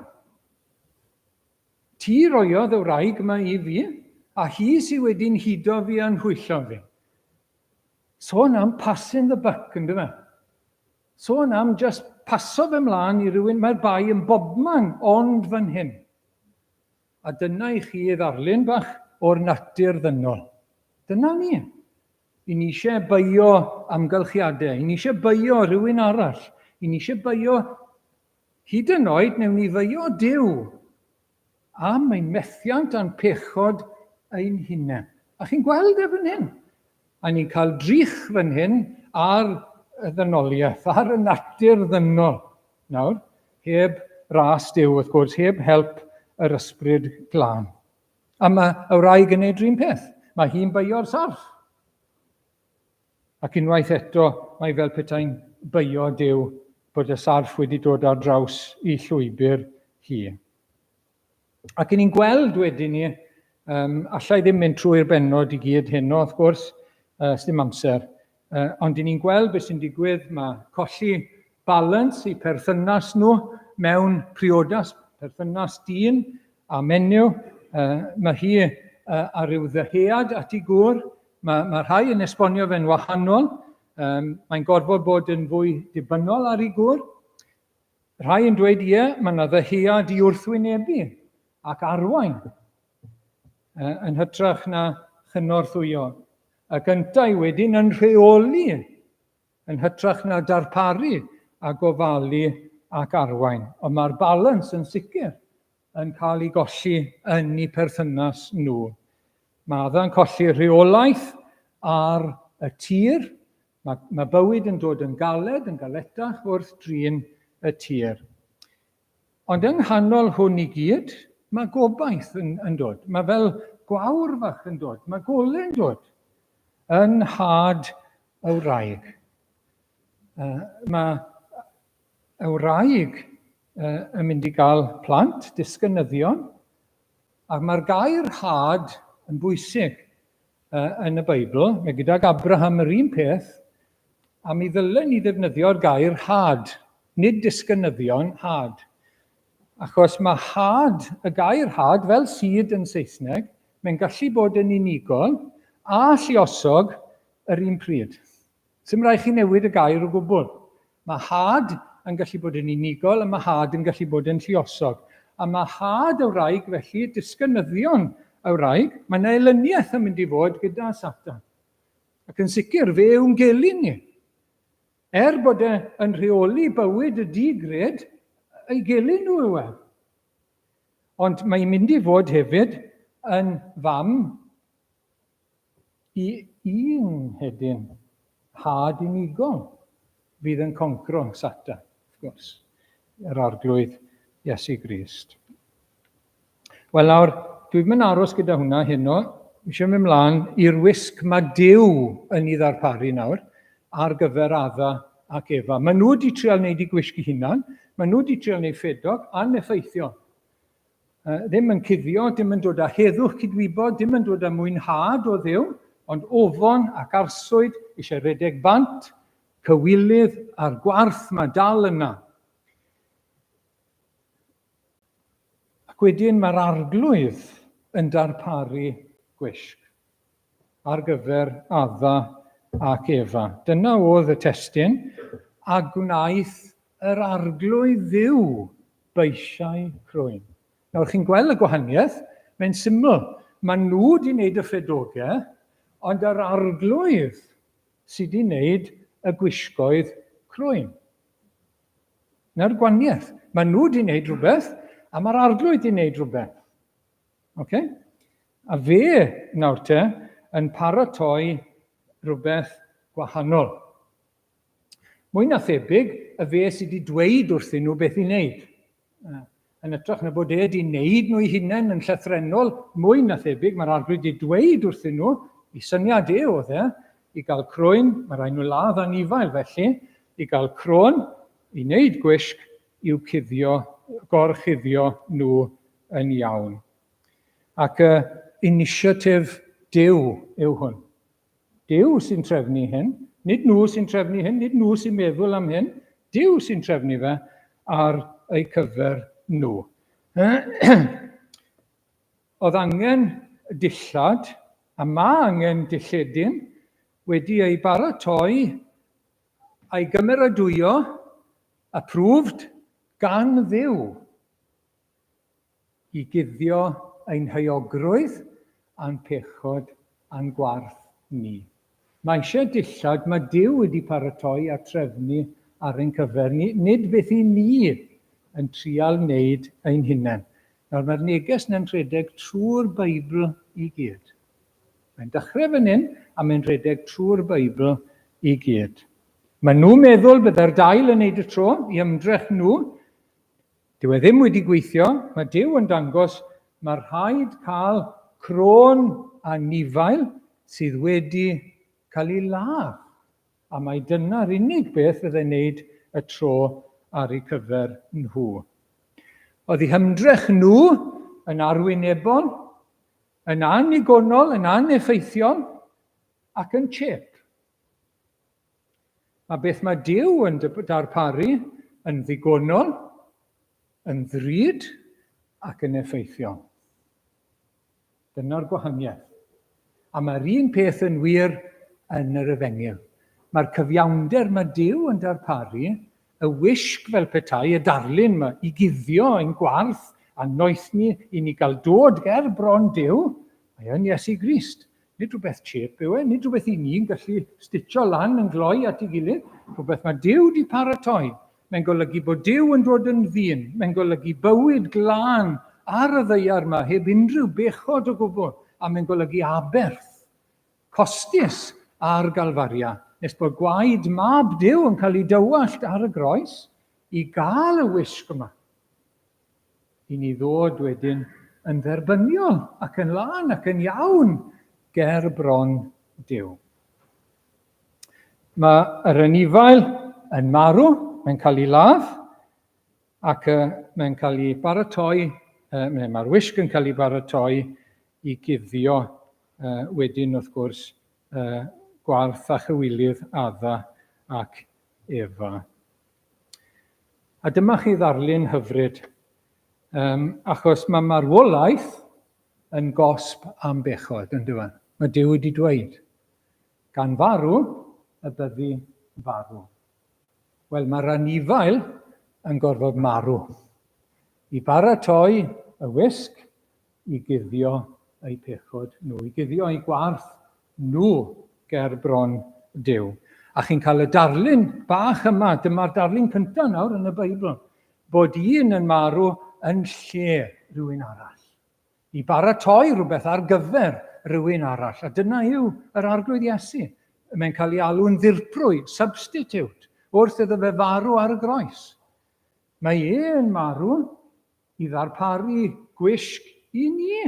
Ti roiodd y wraig 'ma i fi, a hi sy wedi'n hudo fi a'n nhwyllo fi. Sôn am passing the buck, yn dyfe? Sôn am just paso fe mlaen i rywun, mae'r bai yn bobman ond fan hyn. A dyna i chi ddarlun bach o'r natur ddynol. Dyna ni. I ni eisiau beio amgylchiadau, i ni eisiau beio rhywun arall, i ni eisiau beio Hyd yn oed newn ni feio Duw am ein methiant a'n pechod ein hunain. A chi'n gweld e fan hyn. A ni'n cael drych fan hyn ar y ddynoliaeth, ar y natur ddynol. Nawr, heb ras Duw, wrth gwrs, heb help yr ysbryd glân. A mae y wraig yn neud rhywun peth. Mae hi'n beio'r sarff. Ac unwaith eto, mae fel petai'n beio Duw. bod y sarff wedi dod ar draws i llwybr hi. Ac i ni'n gweld wedyn ni, allai ddim mynd trwy'r bennod i gyd heno, wrth gwrs, sdim amser, ond i ni'n gweld beth sy'n digwydd, mae colli balance i perthynas nhw mewn priodas, perthynas dyn a menyw, mae hi ar ryw ddyhead at ei gŵr, mae rhai yn esbonio fe'n wahanol, mae'n gorfod bod yn fwy dibynnol ar ei gŵr. Rhai yn dweud ie, mae yna ddyhead i wrthwynebu ac arwain yn hytrach na chynorthwyo. Ac yntau wedyn yn rheoli yn hytrach na darparu a gofalu ac arwain. Ond mae'r balans yn sicr yn cael ei golli yn eu perthynas nhw. Mae Adda'n colli rheolaeth ar y tir. Mae, mae bywyd yn dod yn galed, yn galetach wrth drin y tir. Ond yng nghanol hwn i gyd, mae gobaith yn, yn dod. Mae fel gwawr fach yn dod. Mae golau yn dod yn had y wraig. Mae y wraig yn mynd i gael plant, disgynyddion, ac mae'r gair had yn bwysig yn y Beibl. Mae gydag Abraham yr un peth, a mi ddylen ni ddefnyddio'r gair had, nid disgynyddion, had. Achos mae had, y gair had, fel seed yn Saesneg, mae'n gallu bod yn unigol a lluosog yr un pryd. Sdim rhaid chi newid y gair o gwbl. Mae had yn gallu bod yn unigol a mae had yn gallu bod yn lluosog. A mae had y wraig felly, disgynyddion y wraig, mae yna elyniaeth yn mynd i fod gyda Satan. Ac yn sicr, fe yw'n gelyn ni. Er bod e yn rheoli bywyd y di-gred, ei gelyn nhw yw e. Ond mae'n mynd i fod hefyd yn fam I un hedyn, had unigol fydd yn concro Satan, wrth gwrs, yr Arglwydd Iesu Grist. Wel nawr, dwi ddim yn aros gyda hwnna heno. Fi eisiau mynd mlaen i'r wisg mae Duw yn ei ddarparu nawr ar gyfer Adda ac Efa. Maen nhw wedi trial wneud i gwisg eu hunan, maen nhw wedi trial wneud ffedog aneffeithiol. Ddim yn cuddio, dim yn dod â heddwch cydwybod, dim yn dod â mwynhad o Dduw, ond ofon ac arswyd, eisiau rhedeg bant, cywilydd a'r gwarth mae dal yna. Ac wedyn mae'r arglwydd yn darparu gwisg ar gyfer Adda ac Efa. Dyna oedd y testun, a gwnaeth yr arglwydd Dduw beisiau crwyn. Nawr chi'n gweld y gwahaniaeth, mae'n syml. Mae nhw wedi wneud y ffedogau, ond yr arglwydd sydd wedi wneud y gwisgoedd crwyn. Na'r gwaniaeth. Mae nhw wedi wneud rhywbeth, a mae'r arglwydd wedi wneud rhywbeth. Okay? A fe, nawr te, yn paratoi rhywbeth gwahanol. Mwy na thebyg, y fe sydd wedi dweud wrthyn nhw beth i wneud. Yn ytrach na bod e wedi wneud nhw ei hunain yn llythrennol, mwy na thebyg, mae'r arglwydd wedi dweud wrthyn nhw, i syniad e oedd e, i gael crwyn, mae rhaid nhw ladd anifail felly, i gael crôn, i wneud gwisg, i'w cuddio, gorchuddio nhw yn iawn. Ac y initiative Duw yw hwn. Duw sy'n trefnu hyn, nid nhw sy'n trefnu hyn, nid nhw sy'n meddwl am hyn, Duw sy'n trefnu fe ar eu cyfer nhw. Oedd angen dillad, a mae angen dilledyn, wedi ei baratoi a'i gymeradwyo, approved, gan Dduw. I guddio ein heuogrwydd a'n pechod a'n gwarth ni. Mae eisiau dillad mae Duw wedi paratoi a trefnu ar ein cyfer ni, nid beth i ni yn trial wneud ein hunain. Nawr mae'r neges yna'n rhedeg trwy'r Beibl i gyd. Mae'n dechrau fan hyn a mae'n rhedeg trwy'r Beibl i gyd. Mae nhw'n meddwl byddai'r dail yn neud y tro i ymdrech nhw. Dyw e ddim wedi gweithio, mae Duw yn dangos mae rhaid cael crôn anifail sydd wedi cael ei ladd. A mai dyna'r unig beth fyddai'n wneud y tro ar eu cyfer nhw. Oedd eu hymdrech nhw yn arwynebol, yn annigonol, yn aneffeithiol ac yn chep. Mae beth mae Duw yn darparu yn ddigonol, yn ddrud ac yn effeithiol. Dyna'r gwahaniaeth. A mae'r un peth yn wir yn yr Efengyl. Mae'r cyfiawnder mae Duw yn darparu, y wisg fel petai, y darlun yma, i guddio ein gwarth a noethni i ni gael dod ger bron Duw, mae yn Iesu Grist. Nid rhywbeth cheap yw e, nid rhywbeth i ni'n gallu stitcho lan yn gloi at ei gilydd, rhywbeth mae Duw wedi paratoi. Mae'n golygu bod Duw yn dod yn ddyn, mae'n golygu bywyd glân ar y ddaear yma heb unrhyw bechod o gwbl, a mae'n golygu aberth costus ar Galfaria, nes bod gwaed mab Duw yn cael ei dywallt ar y groes i gael y wisg yma. I ni ddod wedyn yn dderbyniol ac yn lân ac yn iawn ger bron Duw. Mae yr anifail yn marw, mae'n cael ei ladd, ac uh, mae'n cael ei baratoi, uh, mae'r wisg yn cael ei baratoi i guddio uh, wedyn wrth gwrs uh, gwarth a chywilydd Adda ac Efa. A dyma chi ddarlun hyfryd, um, achos mae marwolaeth yn gosb am bechod, yn dyfa. Mae Duw wedi dweud, gan farw y byddi farw. Wel, mae'r anifail yn gorfod marw i baratoi y wisg i guddio eu pechod nhw, i guddio eu gwarth nhw ger bron Duw. A chi'n cael y darlun bach yma, dyma'r darlun cyntaf nawr yn y Beibl, bod un yn marw yn lle rhywun arall. I baratoi rhywbeth ar gyfer rhywun arall. A dyna yw yr Arglwydd Iesu. Mae'n cael ei alw'n ddirprwy, substitute, wrth iddo fe farw ar y groes. Mae e'n marw i ddarparu gwisg i ni,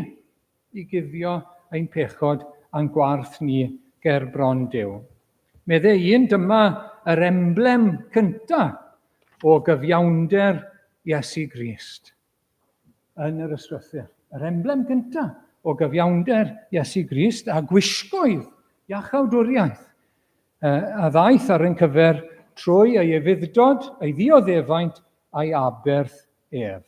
i guddio ein pechod a'n gwarth ni ger bron Duw. Medde un, dyma yr emblem cyntaf o gyfiawnder Iesu Grist yn yr ysgrythur. Yr emblem gyntaf o gyfiawnder Iesu Grist a gwisgoedd iachawdwriaeth a ddaeth ar ein cyfer trwy ei ufudd-dod, ei ddioddefaint a'i aberth ef.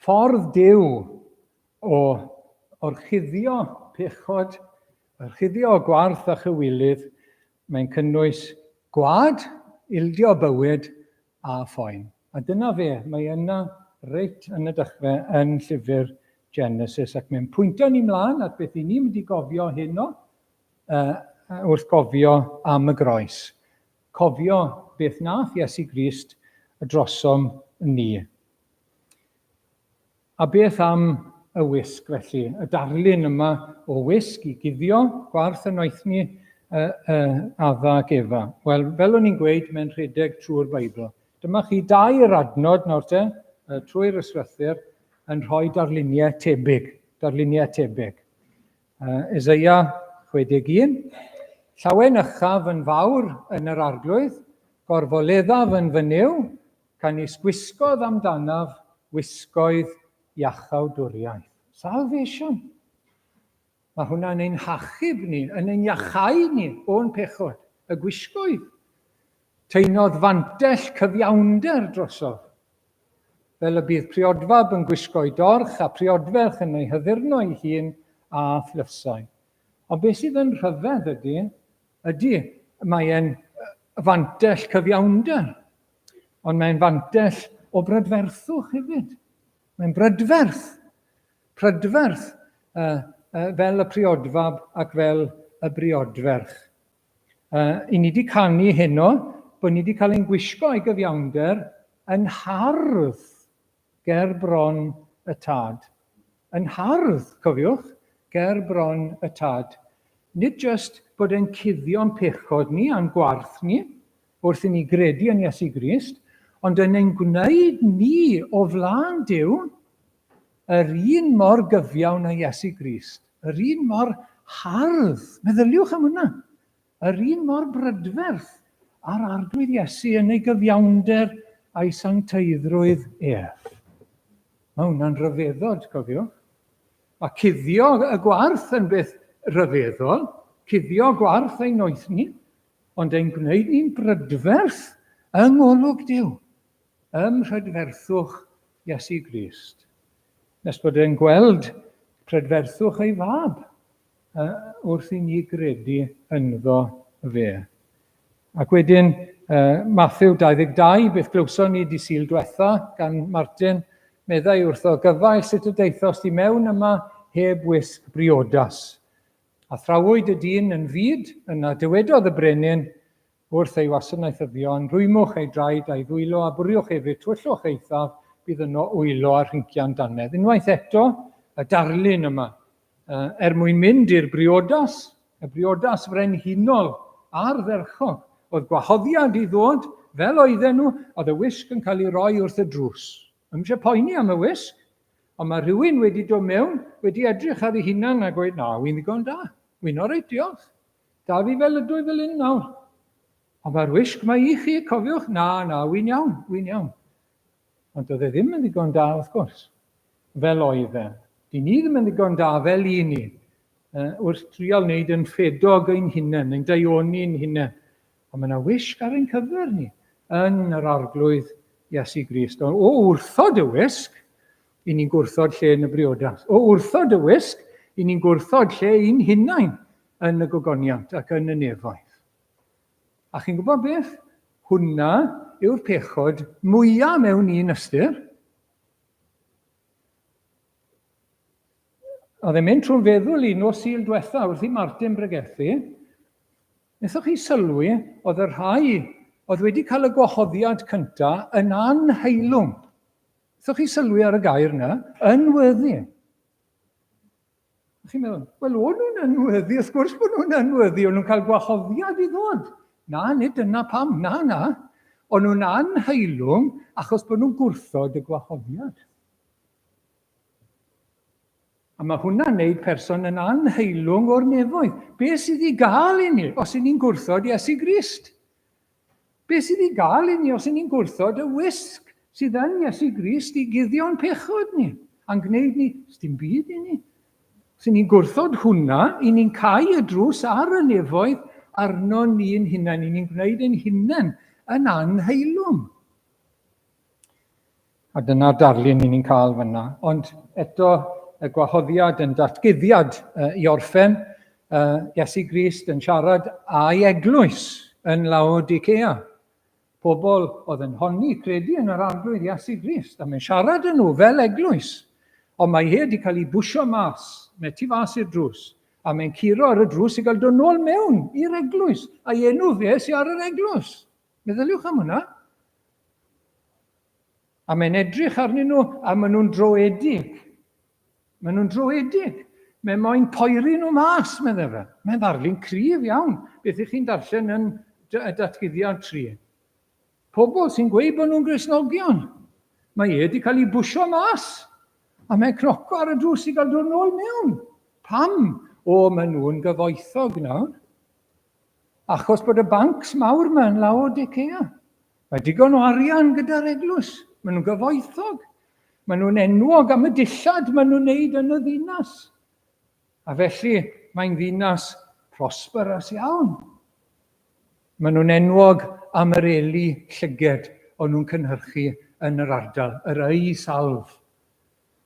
Ffordd Duw o orchuddio pechod, orchuddio gwarth a chywilydd, mae'n cynnwys gwad, ildio bywyd a phoen. A dyna fe, mae yna reit yn y dechrau yn llyfr Genesis ac mae'n pwyntio ni mlaen at beth i ni'n mynd i gofio heno uh, wrth gofio am y groes. Cofio beth nath Iesu Grist drosom ni. A beth am y wisg felly? Y darlun yma o wisg i guddio gwarth y noethni uh, uh, Adda ac Efa. Wel, fel o'n i'n gweud, mae'n rhedeg trwy'r Beibl. Dyma chi dair adnod nawr te, uh, trwy'r ysgrythur, yn rhoi darluniau tebyg. Darluniau tebyg. Uh, Eseia 61. Llawen ychaf yn fawr yn yr arglwydd, gorfoleddaf yn fy Nuw, Canys gwisgodd amdanaf wisgoedd iachawdwriaeth. Salvation. Mae hwnna'n ein hachub ni, yn ein iachau ni o'n pechod, y gwisgoedd. Taenodd fantell cyfiawnder drosof. Fel y bydd priodfab yn gwisgo'i dorch a priodferch yn ei hyddurno ei hun a thlysau. Ond beth sydd yn rhyfedd ydy, ydy, mae e'n fantell cyfiawnder, ond mae'n fantell o brydferthwch hefyd. Mae'n brydferth, prydferth uh, uh, fel y priodfab ac fel y briodferch. Uh, I ni wedi canu heno bod ni wedi cael ein gwisgo i gyfiawnder yn hardd ger bron y tad. Yn hardd, cofiwch, ger bron y tad. Nid jyst bod e'n cuddio'n pechod ni a'n gwarth ni wrth i ni gredu yn Iesu Grist, ond yn ein gwneud ni o flaen Duw yr un mor gyfiawn â Iesu Grist. Yr un mor hardd, meddyliwch am hwnna, yr un mor brydferth â'r Arglwydd Iesu yn ei gyfiawnder a'i sancteiddrwydd ef. Mae hwnna'n rhyfeddod, cofiwch. Mae cuddio y gwarth yn beth rhyfeddol, cuddio gwarth ein noethni, ond ein gwneud ni'n brydferth yng ngolwg Duw, ym mhrydferthwch Iesu Grist, nes bod e'n gweld prydferthwch ei fab wrth i ni gredu ynddo fe. Ac wedyn, Mathew 22, beth glywson ni di Sul dwetha gan Martin, meddai wrtho, gyfaill sut y daethost i mewn yma heb wisg briodas. A thrawyd y dyn yn fud, yna dywedodd y brenin wrth ei wasanaethyddion, Rwymwch ei draed a'i ddwylo a bwriwch hefyd twyllwch eithaf, bydd yno wylo a rhincian dannedd. Unwaith eto, y darlun yma, er mwyn mynd i'r briodas, y briodas frenhinol ardderchog, oedd gwahoddiad i ddod fel oedden nhw, oedd y wisg yn cael ei roi wrth y drws. Ddim eisiau poeni am y wisg, ond mae rhywun wedi dod mewn, wedi edrych ar ei hunan a gweud, na, wy'n ddigon da, wy'n oreit, diolch. Da fi fel ydw i fel un nawr. Ond mae'r wisg mae i chi, cofiwch, na, na, wy'n iawn, wy'n iawn. Ond doedd e ddim yn ddigon da, wrth gwrs, fel oedd e. Dyn ni ddim yn ddigon da fel i ni, wrth trial wneud yn ffedog ein hunain, ein daioni ein hunain. Ond mae yna wisg ar ein cyfer ni yn yr Arglwydd Iesu Grist. O wrthod y wisg, i ni'n gwrthod lle yn y briodas. O wrthod y wisg, i ni'n gwrthod lle i'n hunain yn y gogoniant ac yn y nefoedd. A chi'n gwybod beth? Hwnna yw'r pechod mwyaf mewn un ystyr. Oedd e'n mynd trwy'n feddwl i nos Sul diwetha wrth i Martin bregethu. Wnaethoch chi sylwi oedd y rhai oedd wedi cael y gwahoddiad cynta yn anheilwng. Wnaethoch chi sylwi ar y gair yna? Unworthy. Chi'n meddwl, wel, o'n nhw'n unworthy, wrth gwrs bod nhw'n unworthy, o'n nhw'n cael gwahoddiad i ddod. Na, nid dyna pam, na, na. O'n nhw'n anheilwng achos bod nhw'n gwrthod y gwahoddiad. A mae hwnna'n neud person yn anheilwng o'r nefoedd. Be sydd i gael i ni os y'n ni'n gwrthod Iesu Grist? Be sydd i gael i ni os y'n ni'n gwrthod y wisg sydd yn Iesu Grist i guddio'n pechod ni, a'n gwneud ni, sdim byd i ni. Os y'n ni'n gwrthod hwnna, i ni'n cau y drws ar y nefoedd arno ni'n hunain, i ni'n gwneud ein hunain yn anheilwng. A dyna'r darlun i ni'n cael fyna. Ond eto, y gwahoddiad yn datguddiad i orffen, Iesu Grist yn siarad â'i eglwys yn Laodicea. Pobl oedd yn honni credu yn yr Arglwydd Iesu Grist, a mae'n siarad â nhw fel eglwys. Ond mae he wedi cael ei bwsio mas, mae tu fas i'r drws, a mae'n curo ar y drws i gael dod nôl mewn i'r eglwys, a'i enw fe sy'n ar yr eglwys. Meddyliwch am hwnna. A mae'n edrych arnyn nhw a maen nhw'n droedig. Maen nhw'n droedig. Mae moyn poeri nhw mas, meddai fe. Mae'n ddarlun cryf iawn, beth ych chi'n darllen yn y Datguddiad 3. Pobl sy'n gweud bod nhw'n Gristnogion. Mae e wedi cael ei bwsio mas. A mae'n cnoco ar y drws i gael dod nôl mewn. Pam? O, maen nhw'n gyfoethog nawr. Achos bod y bancs mawr yma yn Laodicea. Mae digon o arian gyda'r eglwys. Maen nhw'n gyfoethog. Maen nhw'n enwog am y dillad maen nhw'n neud yn y ddinas. A felly mae'n ddinas prosperous iawn. Maen nhw'n enwog am yr eli llyged o'n nhw'n cynhyrchu yn yr ardal, yr ei salf.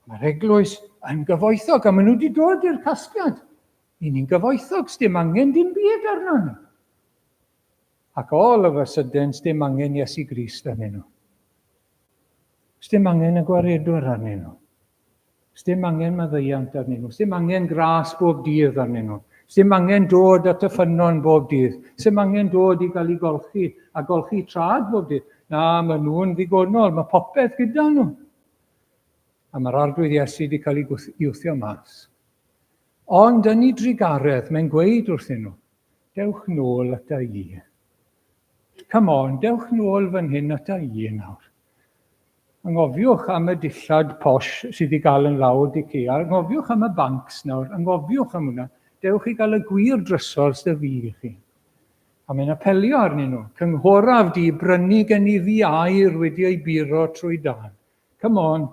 Mae'r eglwys yn gyfoethog a maen nhw wedi dod i'r casgliad. I ni'n gyfoethog, sdim angen dim byd arno ni. Ac all of a sudden, sdim angen Iesu Grist arnyn nhw. Sdim angen y gwaredwr arnyn nhw. Sdim angen maddeuant arnyn nhw. Sdim angen gras bob dydd arnyn nhw. Sdim angen dod at y ffynnon bob dydd. Sdim angen dod i gael ei golchi a golchi trad bob dydd. Na, maen nhw'n ddigonol. Mae popeth gyda nhw. A mae'r Arglwydd Iesu wedi cael ei wthio mas. Ond yn ei drugaredd, mae'n gweud wrthyn nhw, dewch nôl ata i. Come on, dewch nôl fan hyn ata i nawr. Angofiwch am y dillad posh sydd i gael yn Laodicea, angofiwch am y bancs nawr, angofiwch am hwnna. Dewch i gael y gwir drysor sydd fi i chi. A mae'n apelio arnyn nhw. Cynghoraf di brynu gen i fi aur wedi ei buro trwy dân. Come on,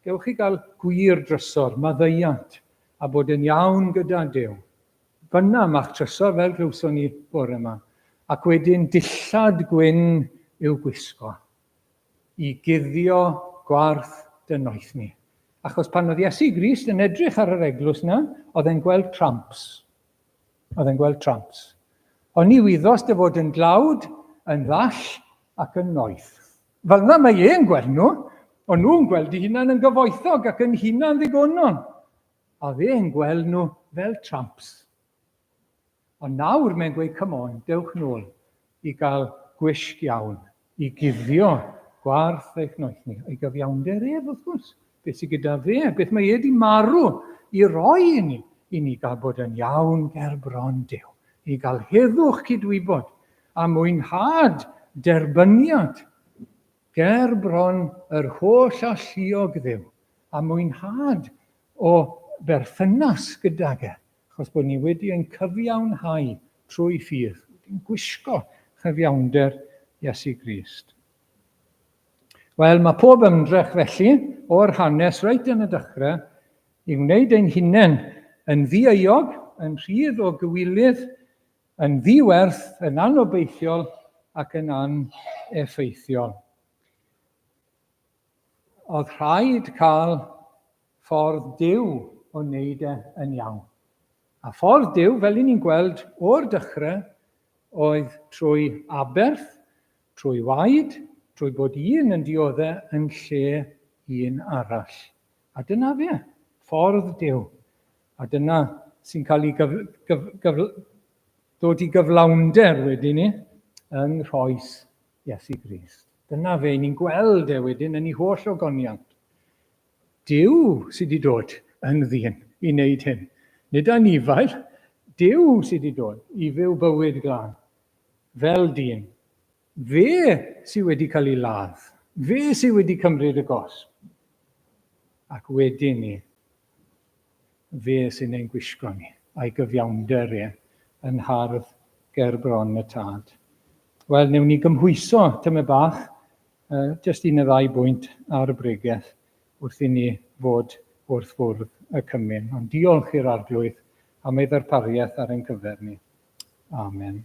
dewch i gael gwir drysor, maddeuant, a bod yn iawn gyda Duw. Fyna ma'ch trysor, fel glywson ni bore yma. Ac wedyn dillad gwyn i'w gwisgo. I guddio gwarth dy noethni. Achos pan oedd Iesu Grist yn edrych ar yr eglwys na, oedd e'n gweld tramps. Oedd e'n gweld tramps. Ond ni wyddos dy fod yn dlawd, yn ddall ac yn noeth. Fel yna mae e'n gweld nhw, ond nhw'n gweld eu hunan yn gyfoethog ac yn hunan ddigonol. A fe'n gweld nhw fel tramps. Ond nawr mae'n gweud, come on, dewch nôl i gael gwisg iawn, i guddio gwarth eich noethni, ei gyfiawnder ef, wrth gwrs. Beth sydd gyda fe, beth mae e wedi marw i roi i ni, i ni gael bod yn iawn ger bron Duw, i gael heddwch cydwybod a mwynhad derbyniad ger bron yr holl alluog Dduw, a mwynhad o berthynas gydag e. Achos bod ni wedi ein cyfiawnhau trwy ffydd, wedi'n gwisgo chyfiawnder Iesu Grist. Wel, mae pob ymdrech felly o'r hanes reit yn y dechrau i wneud ein hunain yn ddi-euog, yn rhydd o gywilydd, yn ddi-werth, yn anobeithiol ac yn aneffeithiol. Oedd rhaid cael ffordd Duw o wneud e yn iawn. A ffordd Duw, fel i ni'n gweld o'r dechrau, oedd trwy aberth, trwy waed, trwy bod un yn diodde yn lle un arall. A dyna fe, ffordd Duw. A dyna sy'n cael ei gyf, gyf, gyf, dod i gyflawnder wedyn ni yng nghroes Iesu Grist. Dyna fe, ni'n gweld e wedyn yn ei holl ogoniant. Duw sydd wedi dod yn ddyn i wneud hyn. Nid anifail, Duw sydd wedi dod i fyw bywyd glân, fel dyn. Fe sydd wedi cael ei ladd. Fe sydd wedi cymryd y gosb. Ac wedyn ni, fe sy'n ein gwisgo ni, a'i gyfiawnder e yn hardd ger bron y tad. Wel, newn ni gymhwyso tymed bach Jyst un neu ddau bwynt ar y bregeth wrth i ni fod wrth fwrdd y cymun. Ond diolch i'r Arglwydd am ei ddarpariaeth ar ein cyfer ni. Amen.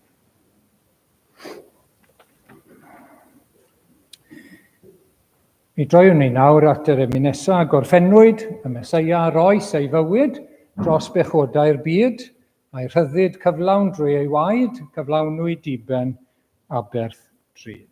Mi droiwn ni nawr at yr emyn nesaf. Gorffennwyd y Mesoea roes ei fywyd dros bechodau'r byd. Mae rhyddid cyflawn drwy ei waed, cyflawnwyd diben aberth drud.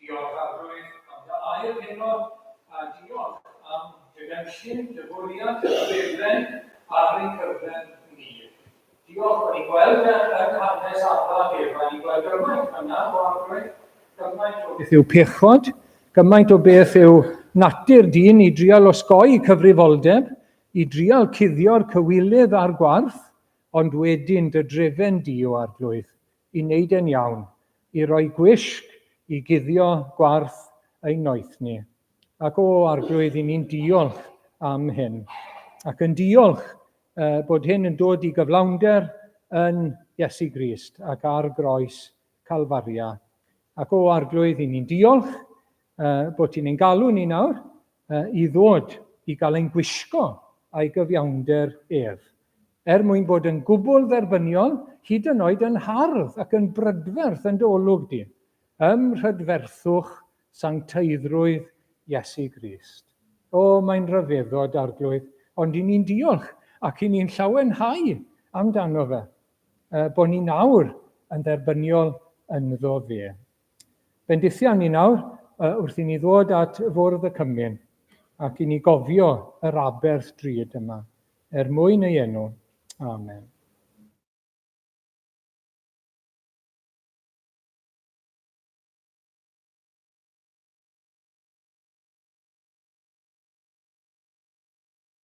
Diolch Arglwydd am dy air heno, a diolch am dy gynllun, dy fwriad, dy ddefen ar ein cyfer ni. Diolch bod ni'n gweld e yn hanes Adda ac Efa, ni'n gweld gymaint yna o Arglwydd, gymaint o beth yw pechod, gymaint o beth yw natur dyn i drial osgoi cyfrifoldeb, i drial cuddio'r cywilydd a'r gwarth, ond wedyn dy drefen di, o Arglwydd, i wneud e'n iawn, i roi gwisg i guddio gwarth ein noeth ni. Ac o, Arglwydd, i ni'n diolch am hyn. Ac yn diolch uh, bod hyn yn dod i gyflawnder yn Iesu Grist ac ar groes Calfaria. Ac o, Arglwydd, i ni'n diolch uh, bod ti'n ein galw ni nawr uh, i ddod i gael ein gwisgo a'i gyfiawnder ef, er mwyn bod yn gwbl dderbyniol, hyd yn oed yn hardd ac yn brydferth yn dy olwg di, ym mhrydferthwch sancteiddrwydd Iesu Grist. O, mae'n rhyfeddod, Arglwydd, ond i ni'n diolch ac i ni'n llawenhau amdano fe, bod ni nawr yn dderbyniol ynddo fe. Bendithian ni nawr wrth i ni ddod at fwrdd y cymun ac i ni gofio yr aberth drud yma, er mwyn ei enw. Amen.